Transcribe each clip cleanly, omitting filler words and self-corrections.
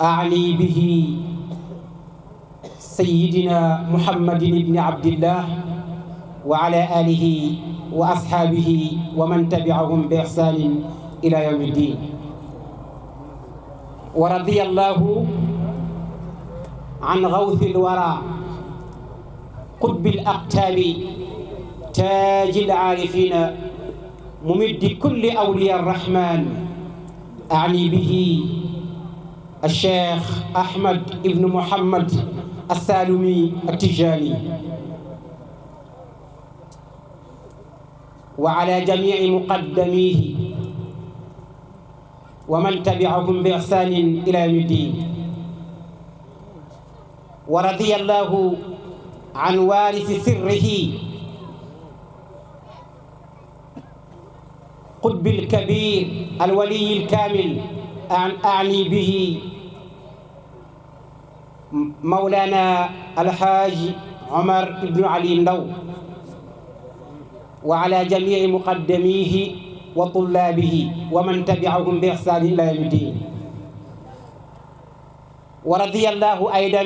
أعني به سيدنا محمد بن عبد الله وعلى آله وأصحابه ومن تبعهم بإحسان إلى يوم الدين. ورضي الله عن غوث الورى قطب الأقطاب تاج العارفين ممد كل أولياء الرحمن أعني به الشيخ أحمد بن محمد السالمي التجاني وعلى جميع مقدميه ومن تبعهم بإحسان إلى يوم الدين. ورضي الله عن وارث سره قطب الكبير الولي الكامل أعني به مولانا الحاج عمر بن علي النو وعلى جميع مقدميه وطلابه ومن تبعهم بإحسان إلى يوم الدين. ورضي الله أيضا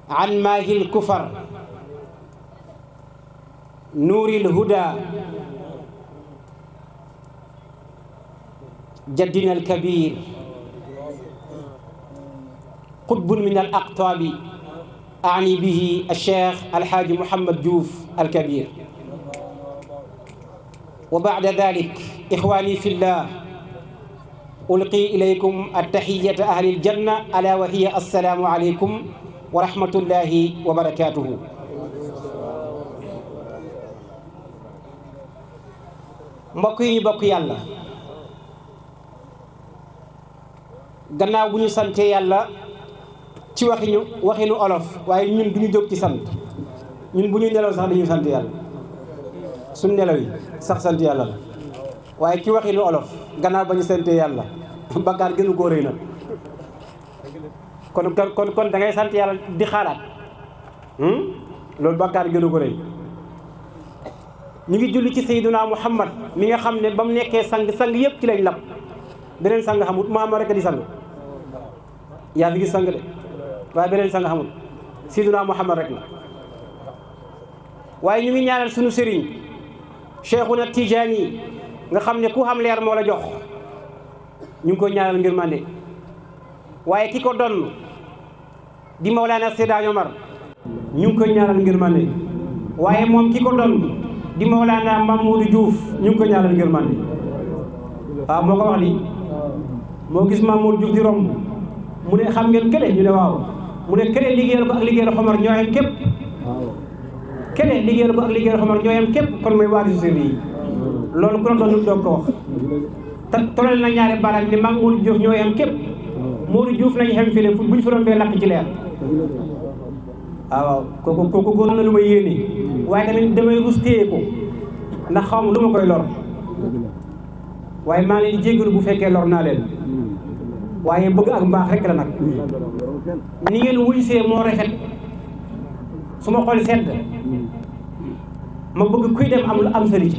عن ماهي الكفر نور الهدى جدنا الكبير قطب من الأقطاب أعني به الشيخ الحاج محمد جوف الكبير. وبعد ذلك إخواني في الله ألقي إليكم التحية أهل الجنة ألا وهي السلام عليكم ورحمة الله وبركاته. mbokk yi ñu bokk yàlla gannaaw bu ñu sante yàlla ci waxinu olof waaye ñun du ñu jóg ci sant ñun bu ñu nelaw sax dañuy sant yàlla suñ nelaw yi sax sant yàlla la waaye ci waxinu olof gannaaw ba ñu sante yàlla bakkaar gënu koo rëy na kon da ngay sant yàlla di xaaraat loolu bakkaar gënu ko rëy. ñu ngi julli ci Seydina Muhammad mi nga xam ne ba mu nekkee sang yëpp ci lañ lab beneen sang xamut Muhammad rek di sang yaa fi gis sang de waaye beneen sang xamut Seydina Muhammad rek la. waaye ñu ngi ñaanal sunu sëriñ Cheikhuna Tijaani nga xam ne ku xam leer moo la jox ñu ngi koy ñaanal ngir mande waaye ki ko donn di Mawlana Seyda Omar ñu ngi koy ñaanal ngir mande waaye moom ki ko donn di Mawlana Mamadou Diouf ñu ngi ko ñaanal ngir mande waaw moo ko wax li moo gis Mamadou Diouf di romb mu ne xam ngeen kële ñu ne waaw mu ne kële liggéeyal ko ak liggéeyal Omar ñoo yem képp kële liggéeyal ko ak liggéeyal Omar ñoo yem képp kon mooy waarisu sirri yi loolu ku la doon doog ko wax te tolal na ñaari baaraam ne Mamadou Diouf ñoo yem képp Modou Diouf lañu xem file bu ñu fa doon fee lakk ci leer waaw kooku góor na lu may yéene waaye tamit damay rus téye ko ndax xaw ma lu ma koy lor waaye maa ngi leen di jéggalu bu fekkee lor naa leen waaye bëgg ak mbaax rek la nag ni ngeen wuysee moo rafet su ma xol sedd ma bëgg kuy dem am sëriñ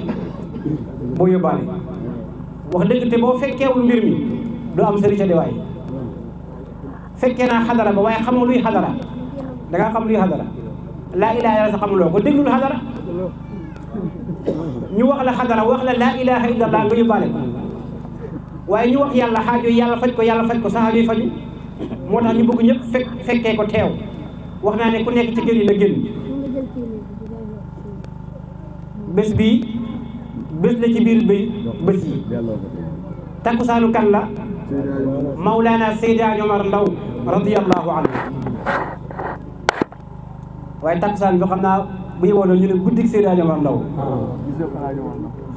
boo yóbbaale wax dëgg te boo fekkeewul mbir mi du am sëriñ de waaye fekkee naa xadara ba waaye xamoo luy xadara da ngaa xam luy xadara laa ilaha illa sax xamuloo ko déglul xadara ñu wax la xadara wax la laa ilaha illallah nga yóbbaale ko waaye ñu wax yàlla xaajo yàlla faj ko saxaajo yi faju moo tax ñu bëgg ñëpp fekkee ko teew wax naa ne ku nekk ci kër yi na génn bés bii bés la ci biir bés yi takkusaanu kan la Mawlana Seyda Omar Ndaw radiyallahu anhu waaye takkusaan bi xam naa bu ñu woon ñu ne guddik Seyda Omar Ndaw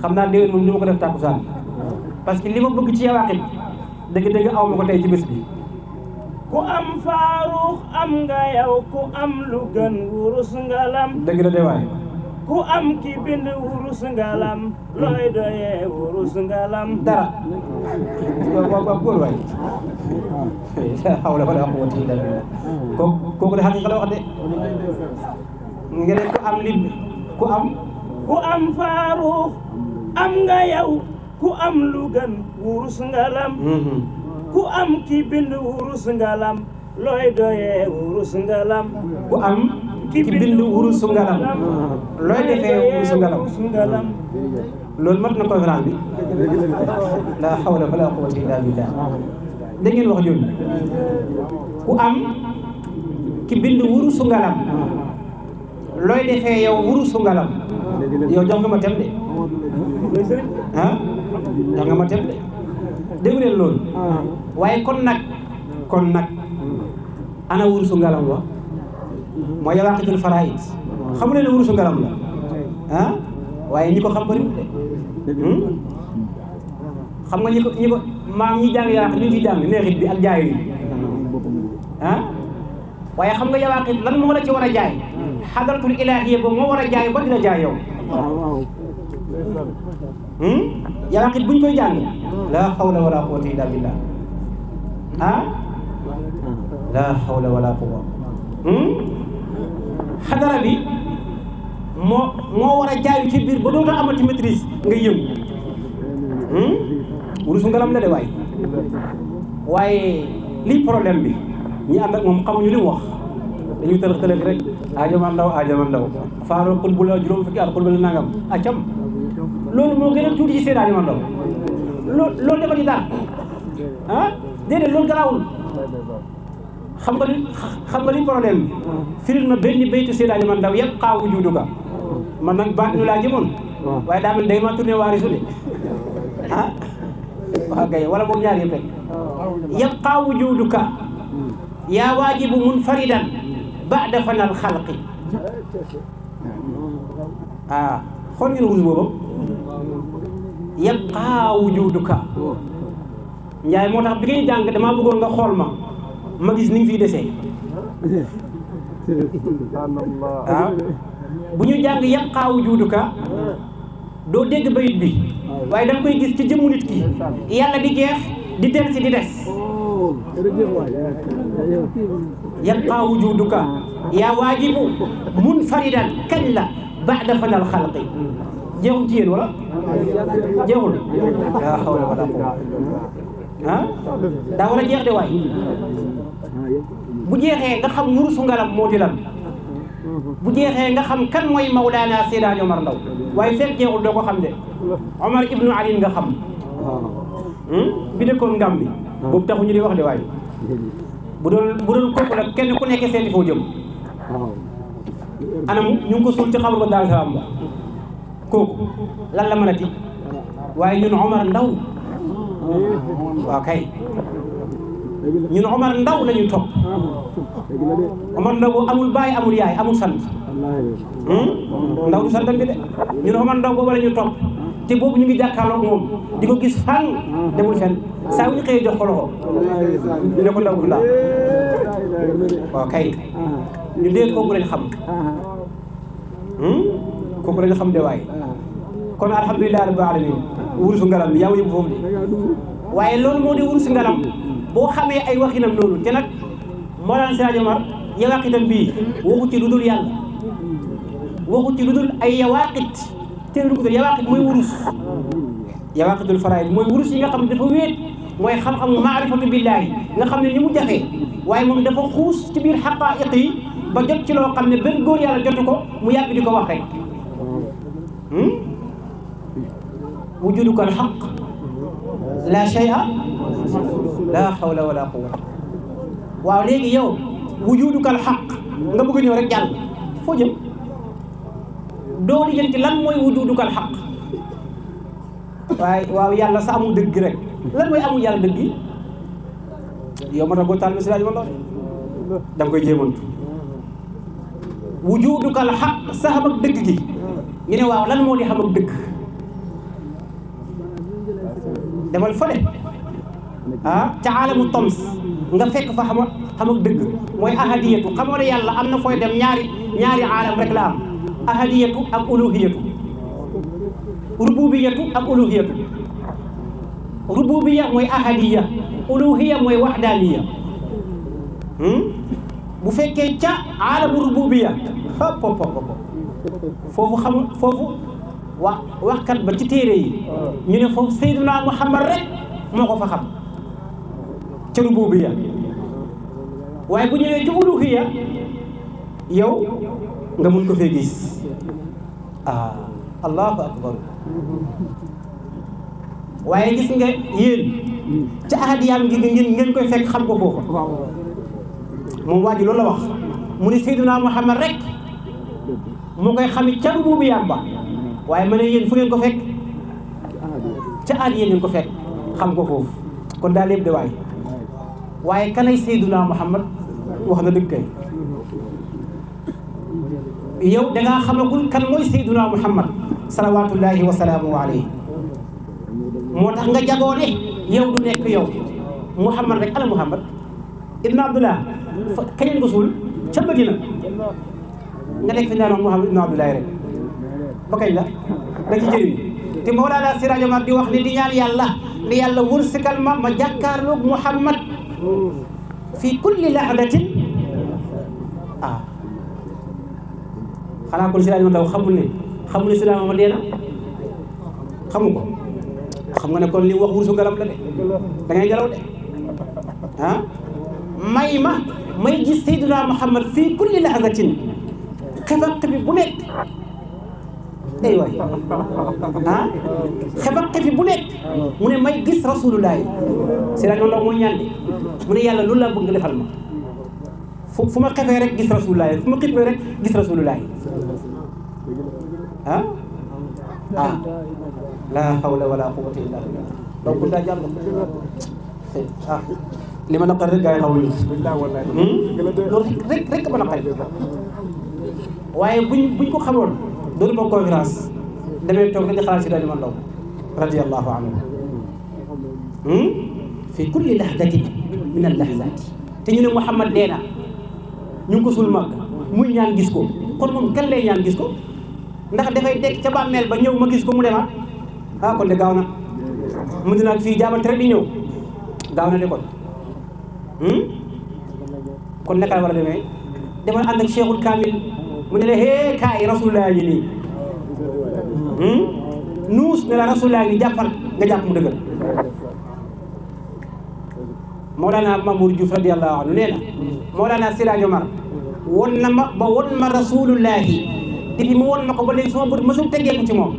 xam naa déwén moom li ma ko def takkusaan parce que li ma bëgg ci yawaqit dëgg-dëgg aw ma ko tey ci bés bi. ku am faaruux am nga yow ku am lu gën wurus ngalam. dëgg la de waay. ku am ki bind wurus ngalam looy doyee wurus ngalam. dara waaw góor waay xawla wala quwwata illa billah kooku de xaqiqa la wax de nga ne ku am faaruux am nga yow ku am lu gën wurus ngalam ku am ki bind wurus ngalam looy doyee wurus ngalam ku am ki bind wurusu ngalam looy defee wurusu ngalam loolu mat na conférence bi la hawla wala quwwata illa billah da ngeen wax jooju ku am ki bind wurusu ngalam looy defee yow wurusu ngalam yow jox nga ma tem de ah jox nga ma tem de déggu leen loolu waaye kon nag ana wurusu ngalam wa mooy yawaaqitul faraa'id xamu leen ne wurusu ngalam la ah waaye ñi ko xam bëriwul de xam nga ñi ko maam ñi jàng yawaaqit li ñu ci jàng neexit bi ak jaay yi ah waaye xam nga yawaaqit lan moo la ci war a jaay xadaratul ilaahiyya ba moo war a jaay ba dina jaay yow yawaaqit buñ koy jàng la hawla wala quwwata illa billah ah la hawla wala quwwata xadara bi moo war a jaayu ci biir ba dootoo amati maîtrise nga yëngu wurusu ngalam la de waaye lii problème bi ñi ànd ak moom xamuñu li mu wax dañuy tëlëx rek ajaman ndaw faaro xul bu la juróom fukki at xul bu la nangam acam loolu moo gën a tuuti ci seen ajaman ndaw loolu dafa di dara ah déedéet loolu garaawul xam nga li problème bi firil ma benn baytu Seydi Hadji Ndaw yëpp xaaw wujuduka man nag baat ñu laa jëmoon waaye daa mel day ma tourné waarisu de ah waa gay wala boobu ñaar yëpp rek yëpp xaaw wujuduka yaa waajibu munfaridan ba'da fanal xalqi xool ngeen wurus boobu yëpp xaaw wujuduka Njaay moo tax bi ngay jàng damaa bëggoon nga xool ma gis ni nga fiy desee waaw bu ñu jàng yabqaa wujuduka doo dégg bayit bi waaye da nga koy gis ci jëmmu nit ki yàlla di jeex di del si di des yabqaa wujuduka yaa waajibu munfaridan kañ la ba'da fanal xalqi jeexul ci yéen wala jeexul laa hawla wala quwwata daa war a jeex de waay bu jeexee nga xam wurusu ngalam moo di lan bu jeexee nga xam kan mooy Mawlaana Seydi Hadji Omar Ndaw waaye fekk jeexul doo ko xam de Omar ibnu Ali nga xam bi dëkkoon ngam bi boobu taxu ñu di wax de waay bu doon kooku nag kenn ku nekk seeti foo jëm anam ñu ngi ko suul ci xabar ba Daaru Salaam ba kooku lan la mën a ti waaye ñun Omar Ndaw waaw kay ñun Omar Ndaw lañu topp Omar Ndaw boobu amul baay amul yaay amul sant Ndaw du santam bi de ñun Omar Ndaw boobu la ñu topp te boobu ñu ngi jàkkaarloog moom di ko gis fan demul fenn saa wu ñu xëyee jox ko loxo ñu ne ko Ndaw du laa waaw kay ñu dee kooku lañ xam kooku lañ xam de waay kon alhamdulilah rabbil alamin wurusu ngalam bi yaa ma yóbbu foofu de waaye loolu moo di wurusu ngalam boo xamee ay waxinam loolu te nag Mawlana Seydi Hadji Omar yawaaqitam bii waxu ci lu dul yàlla waxu ci lu dul ay yawaaqit te lu ko yawaaqit mooy wurus yawaaqitul faraa'id mooy wurus yi nga xam ne dafa wéet mooy xam-xamu maarifatu billaahi nga xam ne ni mu jafee waaye moom dafa xuus ci biir xaqaa'iq yi ba jot ci loo xam ne benn góor yàlla jotu ko mu yàgg di ko wax rek wujuduka alxaq la shay'a la hawla wala quwwata waaw léegi yow wujuduka alxaq nga bëgg ñëw rek jàll foo jëm doo di jënti lan mooy wujuduka alxaq waaye waaw yàlla sa amul dëgg rek lan mooy amul yàlla dëgg yi yow ma tax boo taal Seydi Hadji Omar da nga koy jéemantu wujuduka alxaq sa xam ak dëgg gi ñu ne waaw lan moo di xam ak dëgg demal fële ca aalamu toms nga fekk fa xam ak dëgg mooy ahadiyatu xamoo ne yàlla am na fooy dem ñaari aalam rek la am ahadiyatu ak uluhiyatu rububiyatu ak uluhiyatu rububiya mooy ahadiya uluhiya mooy wahdaniya bu fekkee ca aalamu rububiya foofu waxkat ba ci téere yi ñu ne foofu Seydina Muhammad rek moo ko fa xam ca rububiyya waaye bu ñëwee ci uluhiyya yow nga mun ko fee gis allahu akbar waaye gis nga yéen ca ahadiyaam gi ngeen koy fekk xam ko foofa moom waa ji loolu la wax mu ni Seydina Muhammad rek moo koy xamit ca rububiyyaam ba waaye ma ne yéen fu ngeen ko fekk ca ahadiya ngeen ko fekk xam ko foofu kon daal lépp de waaye kanay Seydina Muhammad wax na dëgg kay yow dangaa xamagul kan mooy Seydina Muhammad salawaatullahi wa salaamu alayhi moo tax nga jagoo ne yow du nekk yow Muhammad rek ala Muhammad ibn Abdullah kañeen ko suul ca Madina nga nekk fi naan Muhammad ibn Abdullah rek ba kañ la da ci jëriñ te Mawlana Siraj Omar di wax ne di ñaan yàlla ni yàlla wërsëgal ma jàkkaarloog Muhammad fi kulli lahdatin xanaa kon Siraj Omar daw xamul ne Siraj Omar dee na xamu ko xam nga ne kon li wax wursu ngalam la de da ngay galaw de may gis Seydina Muhammad fii kulli lahzatin xefaq bi bu nekk day waay xefaq bi bu nekk mu ne may gis rasulullah Siraj Omar mooy ñaan de mu ne yàlla loolu laa bëgg nga defal ma fu ma xefee rek gis rasulullah fu ma xippee rek gis rasulullah la hawla wala quwwata illa billah donc daa jàll li ma naqar rek gaa yi xawuñu loolu rek ma naqari waaye buñ ko xamoon doonu ma conférence demee toog rek di xalaat si dañu ma ndaw radiyallahu anhu fi kulli lahdatin min al lahzati te ñu ne Muhammad dee na ñu ngi ko sul mag muy ñaan gis ko kon moom kan lay ñaan gis ko ndax dafay dekk ca bàmmeel ba ñëw ma gis ko mu demaat kon de gaaw na mu dinaag fii jaabante rek di ñëw gaaw na de kon naka la war a demee demal ànd ak Cheikhul Kamil mu ne la hee kaay rasulullah yi nii nuus ne la rasulullah yi jàppal nga jàpp mu dëggal Mawlana Mamour Diouf radiyallahu anhu nee na Mawlana Siraj Omar won na ma ba won ma rasulullahi depuis mu won ma ko ba léegi sama bët mësul teggeeku ci moom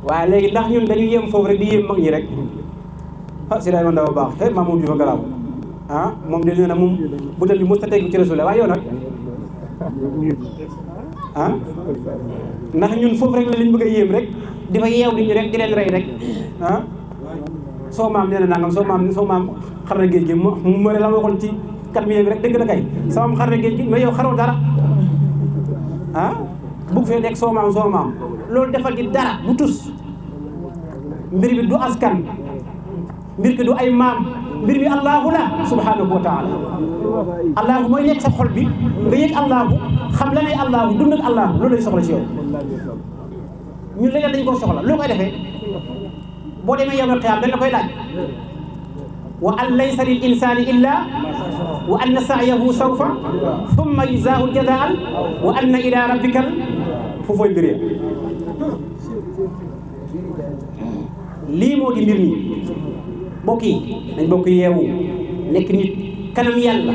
waaye léegi ndax ñun dañu yem foofu rek di yem mag ñi rek Siraj Omar dafa baax te Mamour Diouf a garaaw moom de nee na moom bu dal bi mos ta teggu ci rasulullah waaye yow nag ndax ñun foofu rek la liñ bëgg a yéem rek di fa yeew di ñu rek di leen rey rek soo maam nee na nangam soo maam xar na géej gi mu ma la ma waxoon ci 4 millions bi rek dëgg la kay sama maam xar na géej gi mais yow xaroo dara bugg fee nekk soo maam loolu defal di dara bu tus mbir bi du askan mbir ki du ay maam mbir bi allahu la subhanahu wa taala allahu mooy nekk sa xol bi nga yëg allahu xam la ne allahu dund ak allahu loolu lay soxla ci yow ñun léegi dañ koo soxla loo koy defee boo demee yawmal qiyaama dañ la koy laaj wa an laysa lil insani illa wa anna sa'yahu sawfa thumma yujzaahu al-jazaa wa anna ila rabbikal foofooy mbir ya lii moo di mbir mi mbokk yi dañ bokk yeewu nekk nit kanam yàlla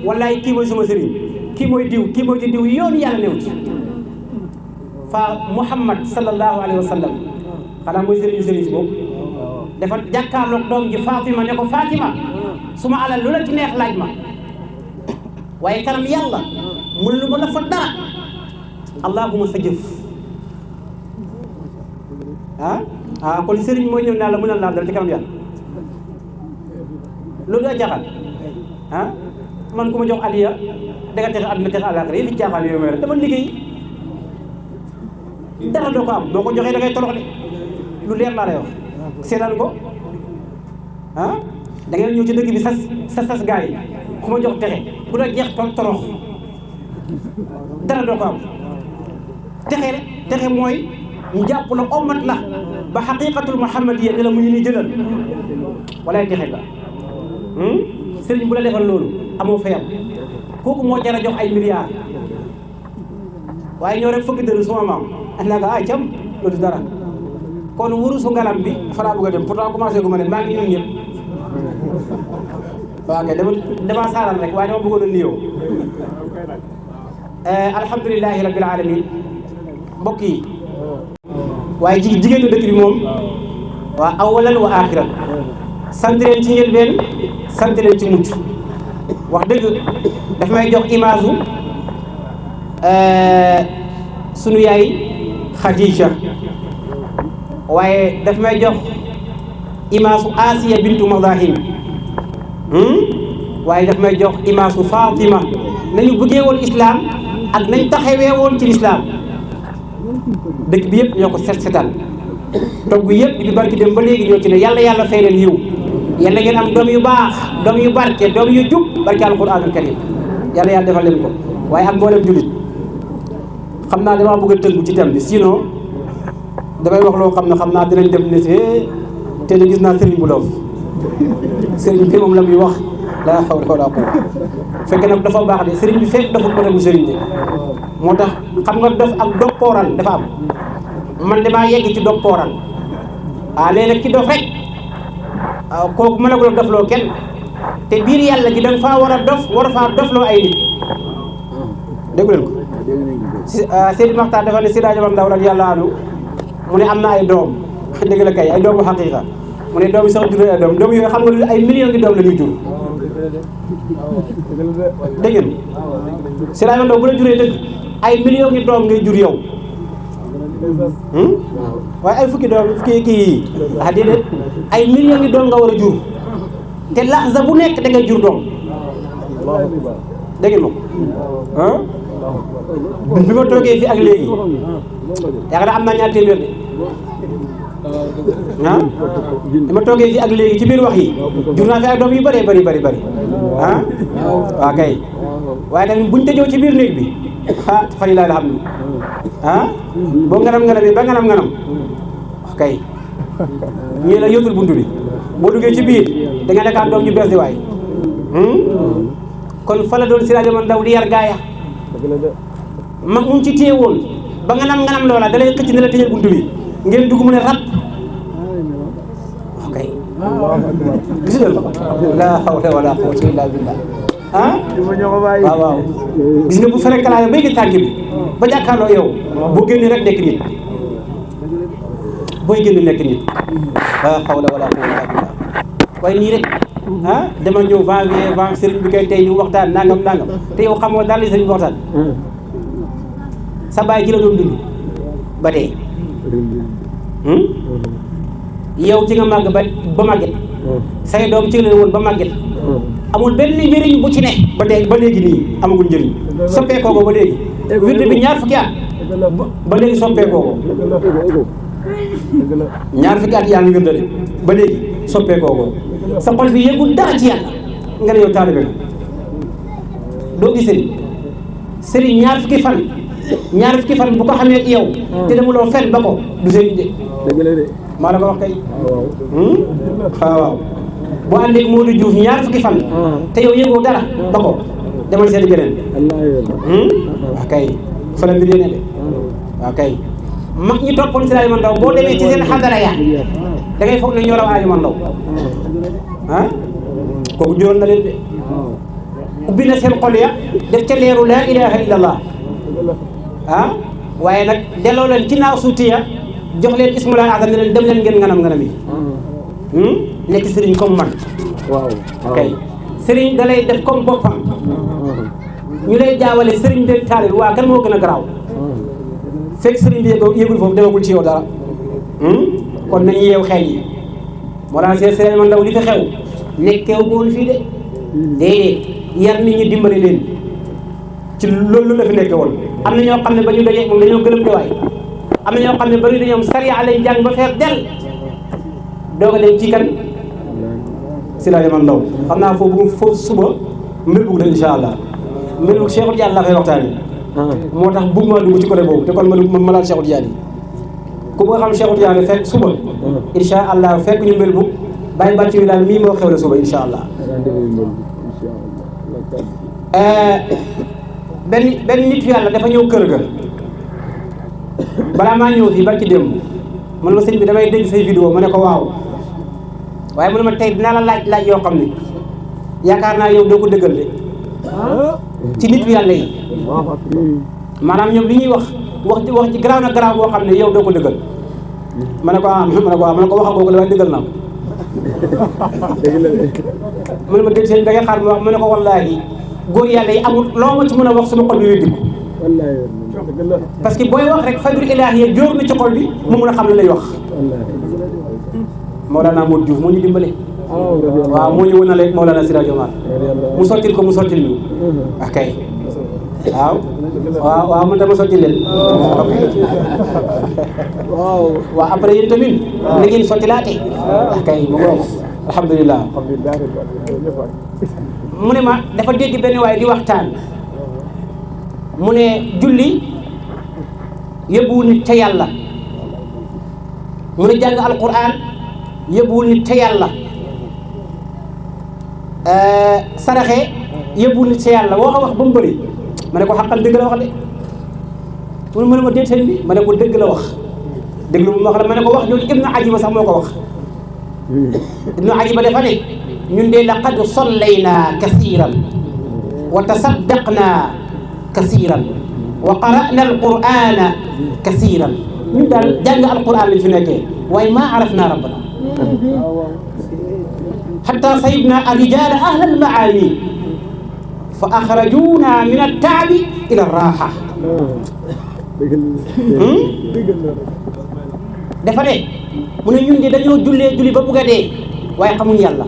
wallaay kii mooy sama sëriñ kii mooy diw kii mooy ci diw yoon yàlla new ci fa Muhammad sallallahu alayhi wa sallam xanaa mooy sëriñu sëriñ si boobu dafa jàkkaarloog doom ji Fatima ne ko Fatima suma alal lu la ci neex laaj ma waaye kanam yàlla mun lu ma la fa dara allahuma sa jëf kon sëriñ mooy ñëw naa la mënal naa dara ci kanam yàlla loolu daa jaaxal man ku ma jox adiya danga texe àdduna texe àllaaxira yi fi jaaxal yooyu may rek dama liggéey dara doo ko am boo ko joxee da ngay torox de lu leer laa lay wax seetaan ko da ngeen ñëw ci dëkk bi sas gaa yi ku ma jox texe bu la jeex torox dara doo ko am texe mooy ñu jàpp la ommat la ba xaqiqatul muhammadiyya ne la mu ñu ni jëlal walaay texe la sëriñ bu la defal loolu amoo fayam kooku moo jar a jox ay milliards waaye ñoo rek fëgg dëru suma maam ak naa ko cam loolu dara kon wurusu ngalam bi fa laa bëgg a dem pourtant commencé gu ma ne maa ngi ñun ñëpp waaw kay dama saaral rek waaye dama bëggoon a nuyoo alhamdulilahi rabbil alamin mbokk yi waaye jigéenu dëkk bi moom waa awalan wa axiran sant leen ci njëlbeen sant leen ci mucc wax dëgg daf may jox image u sunu yaay Khadija waaye daf may jox image u Asiya bintu Mazahim waaye daf may jox image u Fatima nañu bëggee woon islam ak nañ taxawee woon ci lislaam dëkk bi yëpp ñoo ko setal togg yëpp di barki dem ba léegi ñoo ci ne yàlla fay leen yiw yàlla ngeen am doom yu baax doom yu barke doom yu jub barke alquranul karim yàlla defal leen ko waaye ak mboolem jullit xam naa damaa bëgg a tënku ci thème bi sinon damay wax loo xam ne xam naa dinañ dem ne te de gis naa sëriñ bu doof sëriñ bi moom la muy wax laa hawla wala quwwata fekk nag dafa baax de sëriñ bi fekk dafa mën a bu sëriñ de moo tax xam nga dof ak doppooral dafa am man damaa yegg ci doppooral léegi nag ci dof rek kooku mën a ko dofloo kenn te biir yàlla ji da nga faa war a faa dofloo ay nit déggu leen ko Seydi Maxtaar dafa ne Seydi Hadji Omar Ndaw radiyallaahu anhu mu ne am na ay doom dégg la kay ay doomu xaqiiqa mu ne doom yi sax juree ay doom yooyu xam nga ay millions ngi doom la ñuy jur dégg ngeen Seydi Hadji Omar Ndaw bu la juree dëgg ay millions ngi doom ngay jur yow waaye ay fukki doom kii déedéet ay millions ngi doom nga war a jur te laxza bu nekk da ngay jur doom dégg ngeen moom bi ma toogee fii ak léegi yaakaar naa am naa ñaar téeméer de bi ma toogee fii ak léegi ci biir wax yi jur naa fi ay doom yu bëree bëri waaw kay waaye tamit buñ tëjoo ci biir néeg bi fa lillahi alhamdu boo nganam ba nganam wax kay ñii la yóotul buntu bi boo duggee ci biir da nga nekkaat doom ñu bees di waay kon fa la doon Seydi Hadji Omar Ndaw di yar gaaya mag mu ci téye woon ba nganam loola da lay xëcc ne la tëjal buntu bi ngeen dugg mu ne rab ok gis nga la hawla wala quwwata illa billah waaw gis nga bu fere kalaayo bay gi tànk bi ba jàkkaarloo yow boo génne rek nekk nit booy génn nekk nit la hawla wala quwwata illa billah waaye nii rek dama ñëw vent sëriñ bi kay tey ñu waxtaan nangam te yow xamoo daal li sëriñ bi waxtaan sa baay ji la doon dund ba dee yow ci nga màgg ba màgget say doom ci leen woon ba màgget amul benn njëriñ bu ci ne ba léegi nii amagul njëriñ soppeekoo ko ba léegi wirde bi ñaar fukki at ba léegi soppeekoo ko ñaar fukki at yaa ngi wirde de ba léegi soppeekoo ko sa xol bi yëgul dara ci yàlla nga ne yow taalibe nga doo gis sëriñ ñaar fukki fan bu ko xamee yow te demuloo fen ba ko du sëriñ de maa la ko wax kay waaw boo àndeeg Modou Diouf ñaar fukki fan te yow yëgoo dara ba ko demal seeti geneen waaw kay fa la mbir yéene de waaw kay mag ñi toppoon Seydi Hadji Omar Ndaw boo demee ci seen xadara ya da ngay foog ne ñoo raw Hadji Omar Ndaw kooku juróon na leen de ubbi na seen xol ya def ca leeru laa ilaha illallah waaye nag delloo leen ci naaw suuti ya jox leen ismulaay azam ne leen dem leen ngeen nganam yi nekk sëriñ comme man kay sëriñ da lay def comme boppam ñu lay jaawale sëriñ de taalib waa kan moo gën a garaaw fekk sëriñ bi yëgul foofu demagul ci yow dara kon nañu yeew xel yi moo daan Seydi Hadji Omar Ndaw li fi xew nekkeewu ko woon fii de déedéet yar nit ñi dimbali leen ci loolu la fi nekke woon am na ñoo xam ne ba ñu dajee moom dañoo gëlëm de waay am na ñoo xam ne ba ñu dañoo am sariya lañ jàng ba feer del doog a dem ci kan Seydi Hadji Omar Ndaw xam naa foofu suba mbir bugg la insha allah mbir bugg Cheikhul Diagne laa fay waxtaane moo tax bugg maa dugg ci côté boobu te kon ma laal Cheikhul Diagne ku bëgg a xam Cheikhul Diagne fekk suba insha allah fekk ñu mbir bugg bàyyi bàcc wi daal mii moo xew la suba insha allah benn nit yàlla dafa ñëw kër ga balaa maa ñëw fii barki démb mu ne ma sëñ bi damay dégg say vidéo ma ne ko waaw waaye mu ne ma tey dinaa la laaj yoo xam ne yaakaar naa yow doo ko dëggal de ci nitu yàlla yi maanaam ñoom li ñuy wax ci garaaw na garaaw boo xam ne yow doo ko dëggal ma ne ko ah ma ne ko waaw ma ne ko wax a googu la waaye dëggal naa ko mu ne ma dégg seen da ngay xaar ma wax ma ne ko wallaahi góor yàlla yi amul loo ma ci mën a wax sama xol bi weddi ko parce que booy wax rek fadru ilaahi jóor na ci xol bi mu mun a xam ne lay wax Mawlana Modou Diouf moo ñu dimbale waaw moo ñu wënale Mawlana Siraaj Omar mu sottil ko mu sottil ñu ok waaw man dama sotti leen waaw après yéen tamit na ngeen sottilaate ok mu ngoog alhamdulilah mu ne ma dafa dégg benn waaye di waxtaan mu ne julli yóbbuwul nit ca yàlla mu ne jàng alquran yóbbuwul nit ca yàlla saraxe yóbbuwul nit ca yàlla wax a wax ba mu bëri ma ne ko xaqal dëgg la wax de mu ne ma déet seen bi ma ne ko dëgg la wax dëgg lu mu wax la ma ne ko wax jooju ibnu ajiba sax moo ko wax ibnu ajiba dafa ne ñun de laqad sallayna kasiran wa tasaddaqna kasiran wa qara'na alqur'ana kasiran ñun daal jàng alqur'an lañ fi nekkee waaye maa arafna rabbana hatta sayidna arrijala ahla almaani fa axrajuna min attaabi ila raxa dafa ne mu ne ñun de dañoo julli ba bugg a dee waaye xamuñ yàlla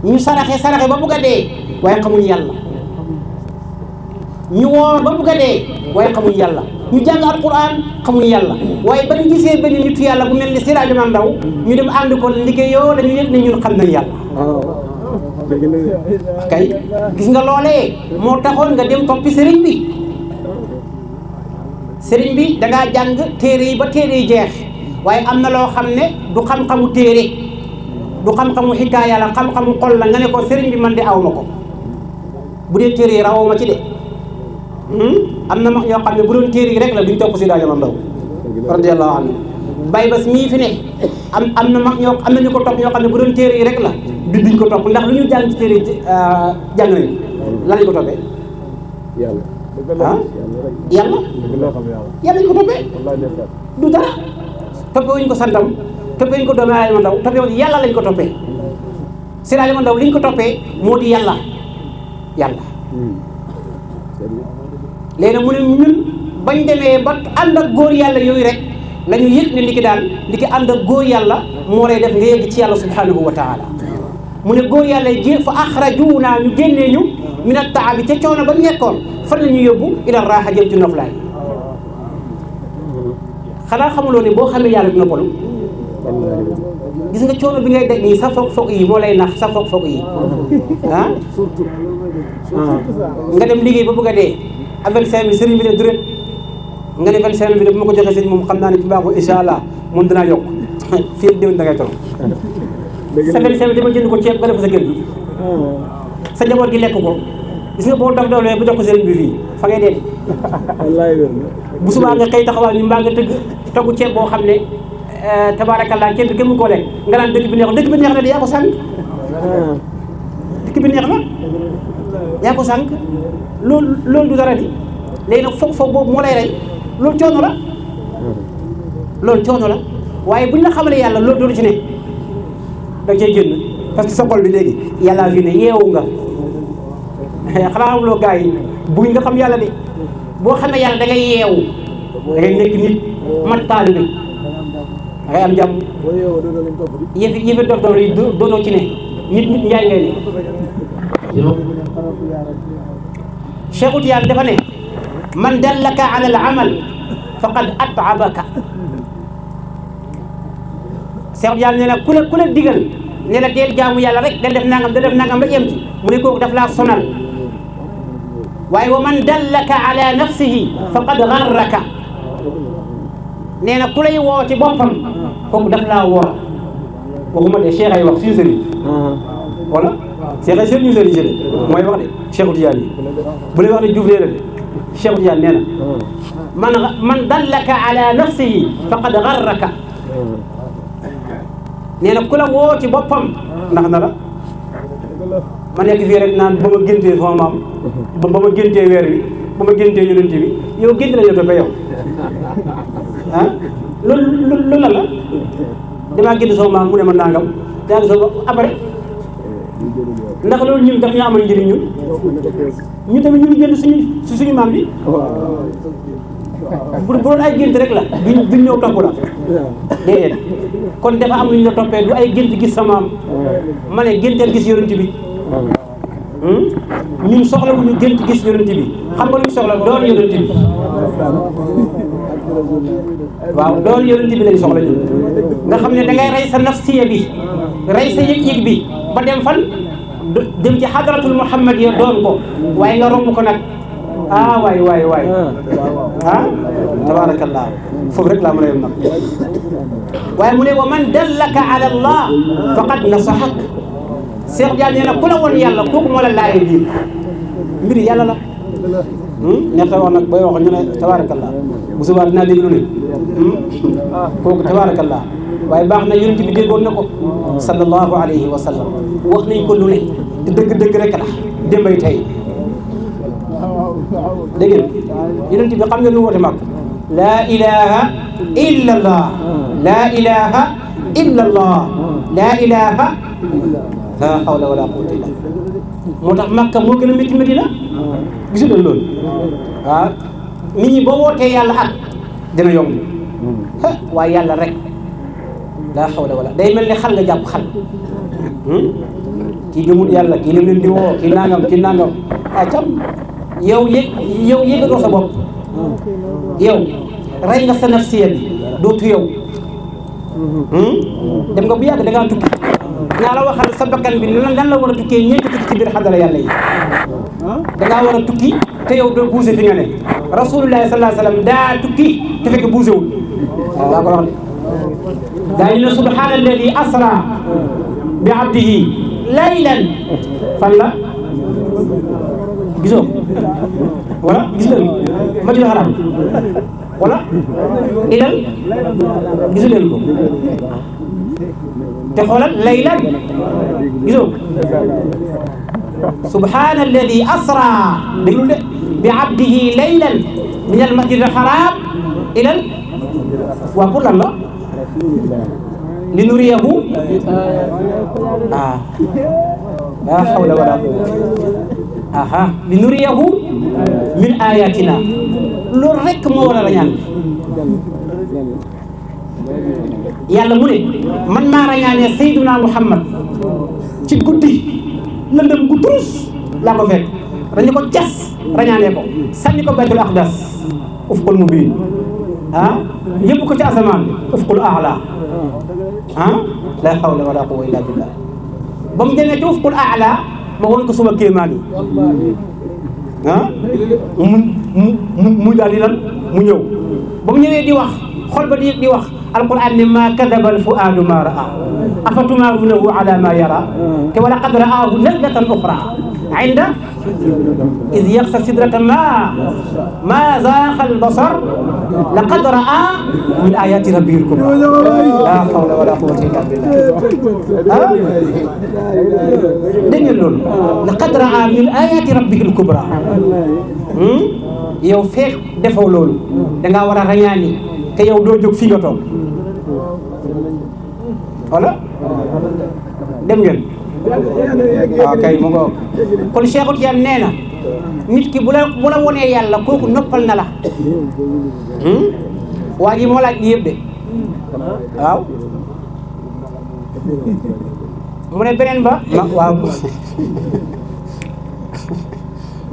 ñu saraxe ba bugg a dee waaye xamuñ yàlla ñu woor ba bugg a dee waaye xamuñ yàlla ñu jàng alquran xamuñ yàlla waaye ba ñu gisee benn nitu yàlla bu mel ni Siraaj Omar Ndaw ñu dem ànd ko liggéeyoo dañu yëg ne ñun xam nañ yàlla kay gis nga loolee moo taxoon nga dem toppi sëriñ bi dangaa jàng téere yi ba téere yi jeex waaye am na loo xam ne du xam-xamu téere du xam-xamu xikaaya la xam-xamu xol la nga ne ko sëriñ bi man de aw ma ko bu dee téere yi rawoo ma ci de am na mag ñoo xam ne bu doon téere yi rek la duñ topp si Siraaj Omar Ndaw radiyallahu anhu bay bas mii fi ne am na mag ñoo am na ñu ko topp ñoo xam ne bu doon téere yi rek la duñ ko topp ndax lu ñu jàng ci téere yi jàng nañu lan lañ ko toppee yàlla lañ ko toppee du dara toppee wuñ ko santam toppee wuñ ko doomu Aadama Ndaw toppee wuñ yàlla lañ ko toppee Siraaj Omar Ndaw liñ ko toppee moo di yàlla léegi nag mu ne ñun bañ demee ba ànd ak góor yàlla yooyu rek la ñu yëg ne li ki ànd ak góor yàlla moo lay def nga yegg ci yàlla subhanahu wa taala mu ne góor yàlla yi fa axrajuna ñu génnee ñu min at-taabi ca coono ba ñu nekkoon fan la ñu yóbbu ila raaxa jëm ci noflaay xanaa xamuloo ne boo xamee yàlla du noppalu gis nga coono bi ngay daj nii sa foog yi moo lay nax sa foog yi nga dem liggéey ba bëgg a dee ak 25000 sëriñ bi de duret nga ne 25000 bi de bu ma ko joxee sëriñ moom xam naa ne ci baaxul incha allah moom dinaa yokk fii ak déwén da ngay toll sa 25000 dama jënd ko ceeb nga def ko sa kër gi sa njaboot gi lekk ko gis nga boo dof doolee bu jox ko sëriñ bi fii fa ngay dee bu subaa nga xëy taxawal ñu mbaa nga togg ceeb boo xam ne tabaarakallaa kenn kenn mu koo lekk nga naan dëkk bi neex na de yaa ko sànq dëkk bi neex na yaa ko sànq loolu du dara di léegi nag foog boobu moo lay rey loolu coono la waaye buñ la xamalee yàlla loolu doolu ci ne da cay génn parce que sa xol bi léegi yàllaa fi ne yeewu nga xanaa xamuloo gars yi buñ nga xam yàlla de boo xamee yàlla da ngay yeewu da ngay nekk nit mat taalibe bi da ngay am jàmm yëfi dof dof yi doonoo ci ne nit njaay ngay ne Cheikh Tidiane dafa ne man dallaka ala al amal faqad at'abaka Cheikh Tidiane nee na ku la digal ne la deel jaamu yàlla rek del def nangam rek yem ci mu ne kooku daf laa sonal waaye wa man dallaka ala nafsihi faqad gharraka nee na ku lay woo ci boppam kooku daf laa woo waxuma de Cheikh ay wax suñu sëriñ wala Cheikh ay sëriñ sëriñ mooy wax de Cheikh Tidiane yi bu lay wax ne Diouf nee na de Cheikh Tidiane nee na man dallaka ala nafsihi faqad gharraka nee na ku la woo ci boppam ndax na la ma nekk fii rek naan ba ma géntee sama maam ba ma géntee weer wi ba ma géntee yonent bi yow gént la yow toppee yow ah loolu la damaa gént sama maam mu ne ma nangam daa ngi soo après ndax loolu ñun daf ñu amal njëriñ ñu tamit ñu ngi génn suñu maam bi bu doon ay gént rek la duñ ñëw topp la déedéet kon dafa am lu ñu la toppee du ay gént gis sa maam ma ne génteel gis yonent bi ñun soxla wu ñu gént gis yonent bi xam nga lu ñu soxla doon yonent bi waaw doon yonent bi lañ soxla ñun nga xam ne da ngay rey sa nafsiya bi rey sa yëg-yëg bi ba dem fan dem ci hadratul muhammad ya doon ko waaye nga romb ko nag waay tabarakallah foofu rek laa mën a yem nag waaye mu ne wa man dallaka ala allah faqad nasahak Cheikh Diagne nee na ku la woon yàlla kooku moo la laaye biir mbir yàlla la neex ta wax nag booy wax ñu ne tabarakallah bu subaa dinaa dégg lu ne kooku tabarakallah waaye baax na yonent bi déggoon na ko sallallahu alayhi wa sallam wax nañ ko lu ne te dëgg-dëgg rek la démbay tey dégg ngeen yonent bi xam nga nu woote mag laa ilaha illa allah laa ilaha illa allah laa ilaha la hawla wala quwwata illa moo tax Makka moo gën a métti Medina gisu doon loolu waaw nit ñi boo wootee yàlla ak dina yomb waaye yàlla rek la hawla wala day mel ne xal nga jàpp xal kii gëmul yàlla kii lim leen di woo kii nangam cam yow yëgatoo sa bopp yow rey nga sa nafsiya bi dootu yow dem nga bu yàgg da ngaa tukki naa la waxal sa bakkan bi lan la war a tukkee ñeenti tukki ci biir xadala yàlla yi da ngaa war a tukki te yow doo bougé fi nga ne rasulullahi sallallahu alayhi wa sallam daa tukki te fekk bougé wul daa ko wax de daa ñu ne subhaana alladi asra bi abdihi laylan fan la gisoo wala gis leen majul haram wala ilal gisu leen ko te xoolal laylan gisoo subhana alladi asra déglul de bi abdihi laylan min al masjid al haram ilal waa pour lan la li nuriyahu la hawla wala quwwata li nuriyahu min ayatina loolu rek moo war a rañaan yàlla mu ne man maa rañaanee Seydina Muhammad ci guddi lëndëm gu turus laa ko fekk dañu ko cas rañaanee ko sànni ko baytul aqdas ufqul mubin yëpp ko ci asamaan ufqul aala la hawla wala quwwata illa billah ba mu demee ci ufqul aala ma woon ko suma kéemaan yi mu daal di lan mu ñëw ba mu ñëwee di wax xol ba di wax alquran ne ma kadaba al fuadu ma raa afatumaarunahu ala ma yara te wala qad raahu nazlatan uxra inda iz yaxsa sidrata ma zaaqa al basar laqad raa min ayati rabbihi al kubra la hawla wala quwwata illa billah dégg ngeen loolu laqad raa min ayati rabbihi al kubra yow feek defoo loolu dangaa war a rañaani te yow doo jóg fii nga toog wala dem ngeen waaw kay mu ngoog kon Cheikh Tidiane nee na nit ki bu la wonee yàlla kooku noppal na la waa ji moo laaj li yëpp de waaw mu ne beneen ba waaw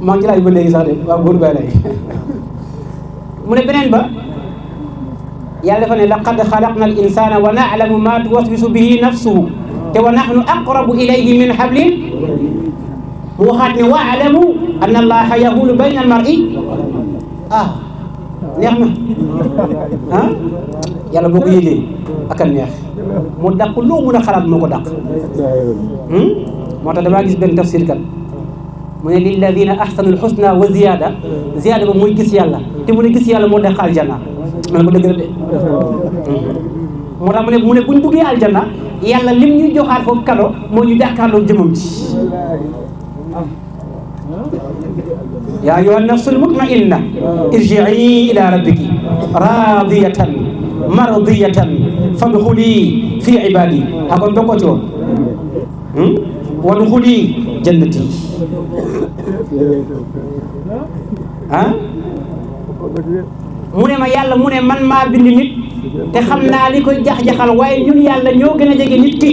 maa ngi ci laaj ba léegi sax de waaw góor bay lay mu ne beneen ba yàlla dafa ne laqad xalaqna al insana wa na'lamu ma tuwaswisu bihi nafsuhu te wa nahnu aqrabu ilayhi min hablin mu waxaat ne wa'lamu anna allaha yahulu bayna al mar'i neex na yàlla boo ko yëgee ak a neex mu dàq loo mën a xalaat moo ko dàq moo tax damaa gis benn tafsir kat mu ne lilladina ahsanul husna wa ziyada ziyada ba mooy gis yàlla te mu ne gis yàlla moo dàq aljanna man ko dëgg la de moo tax mu ne buñ duggee aljanna yàlla lim ñuy joxaat foofu kado moo ñu jàkkaarloo jëmam ci yaa ayyuha nafsul mutmainna irji'i ila rabbiki radiyatan mardiyatan fadxuli fi ibadi a kon bokkoo ci woon wadxuli jannati mu ne ma yàlla mu ne man maa bind nit te xam naa li koy jax-jaxal waaye ñun yàlla ñoo gën a jege nit ki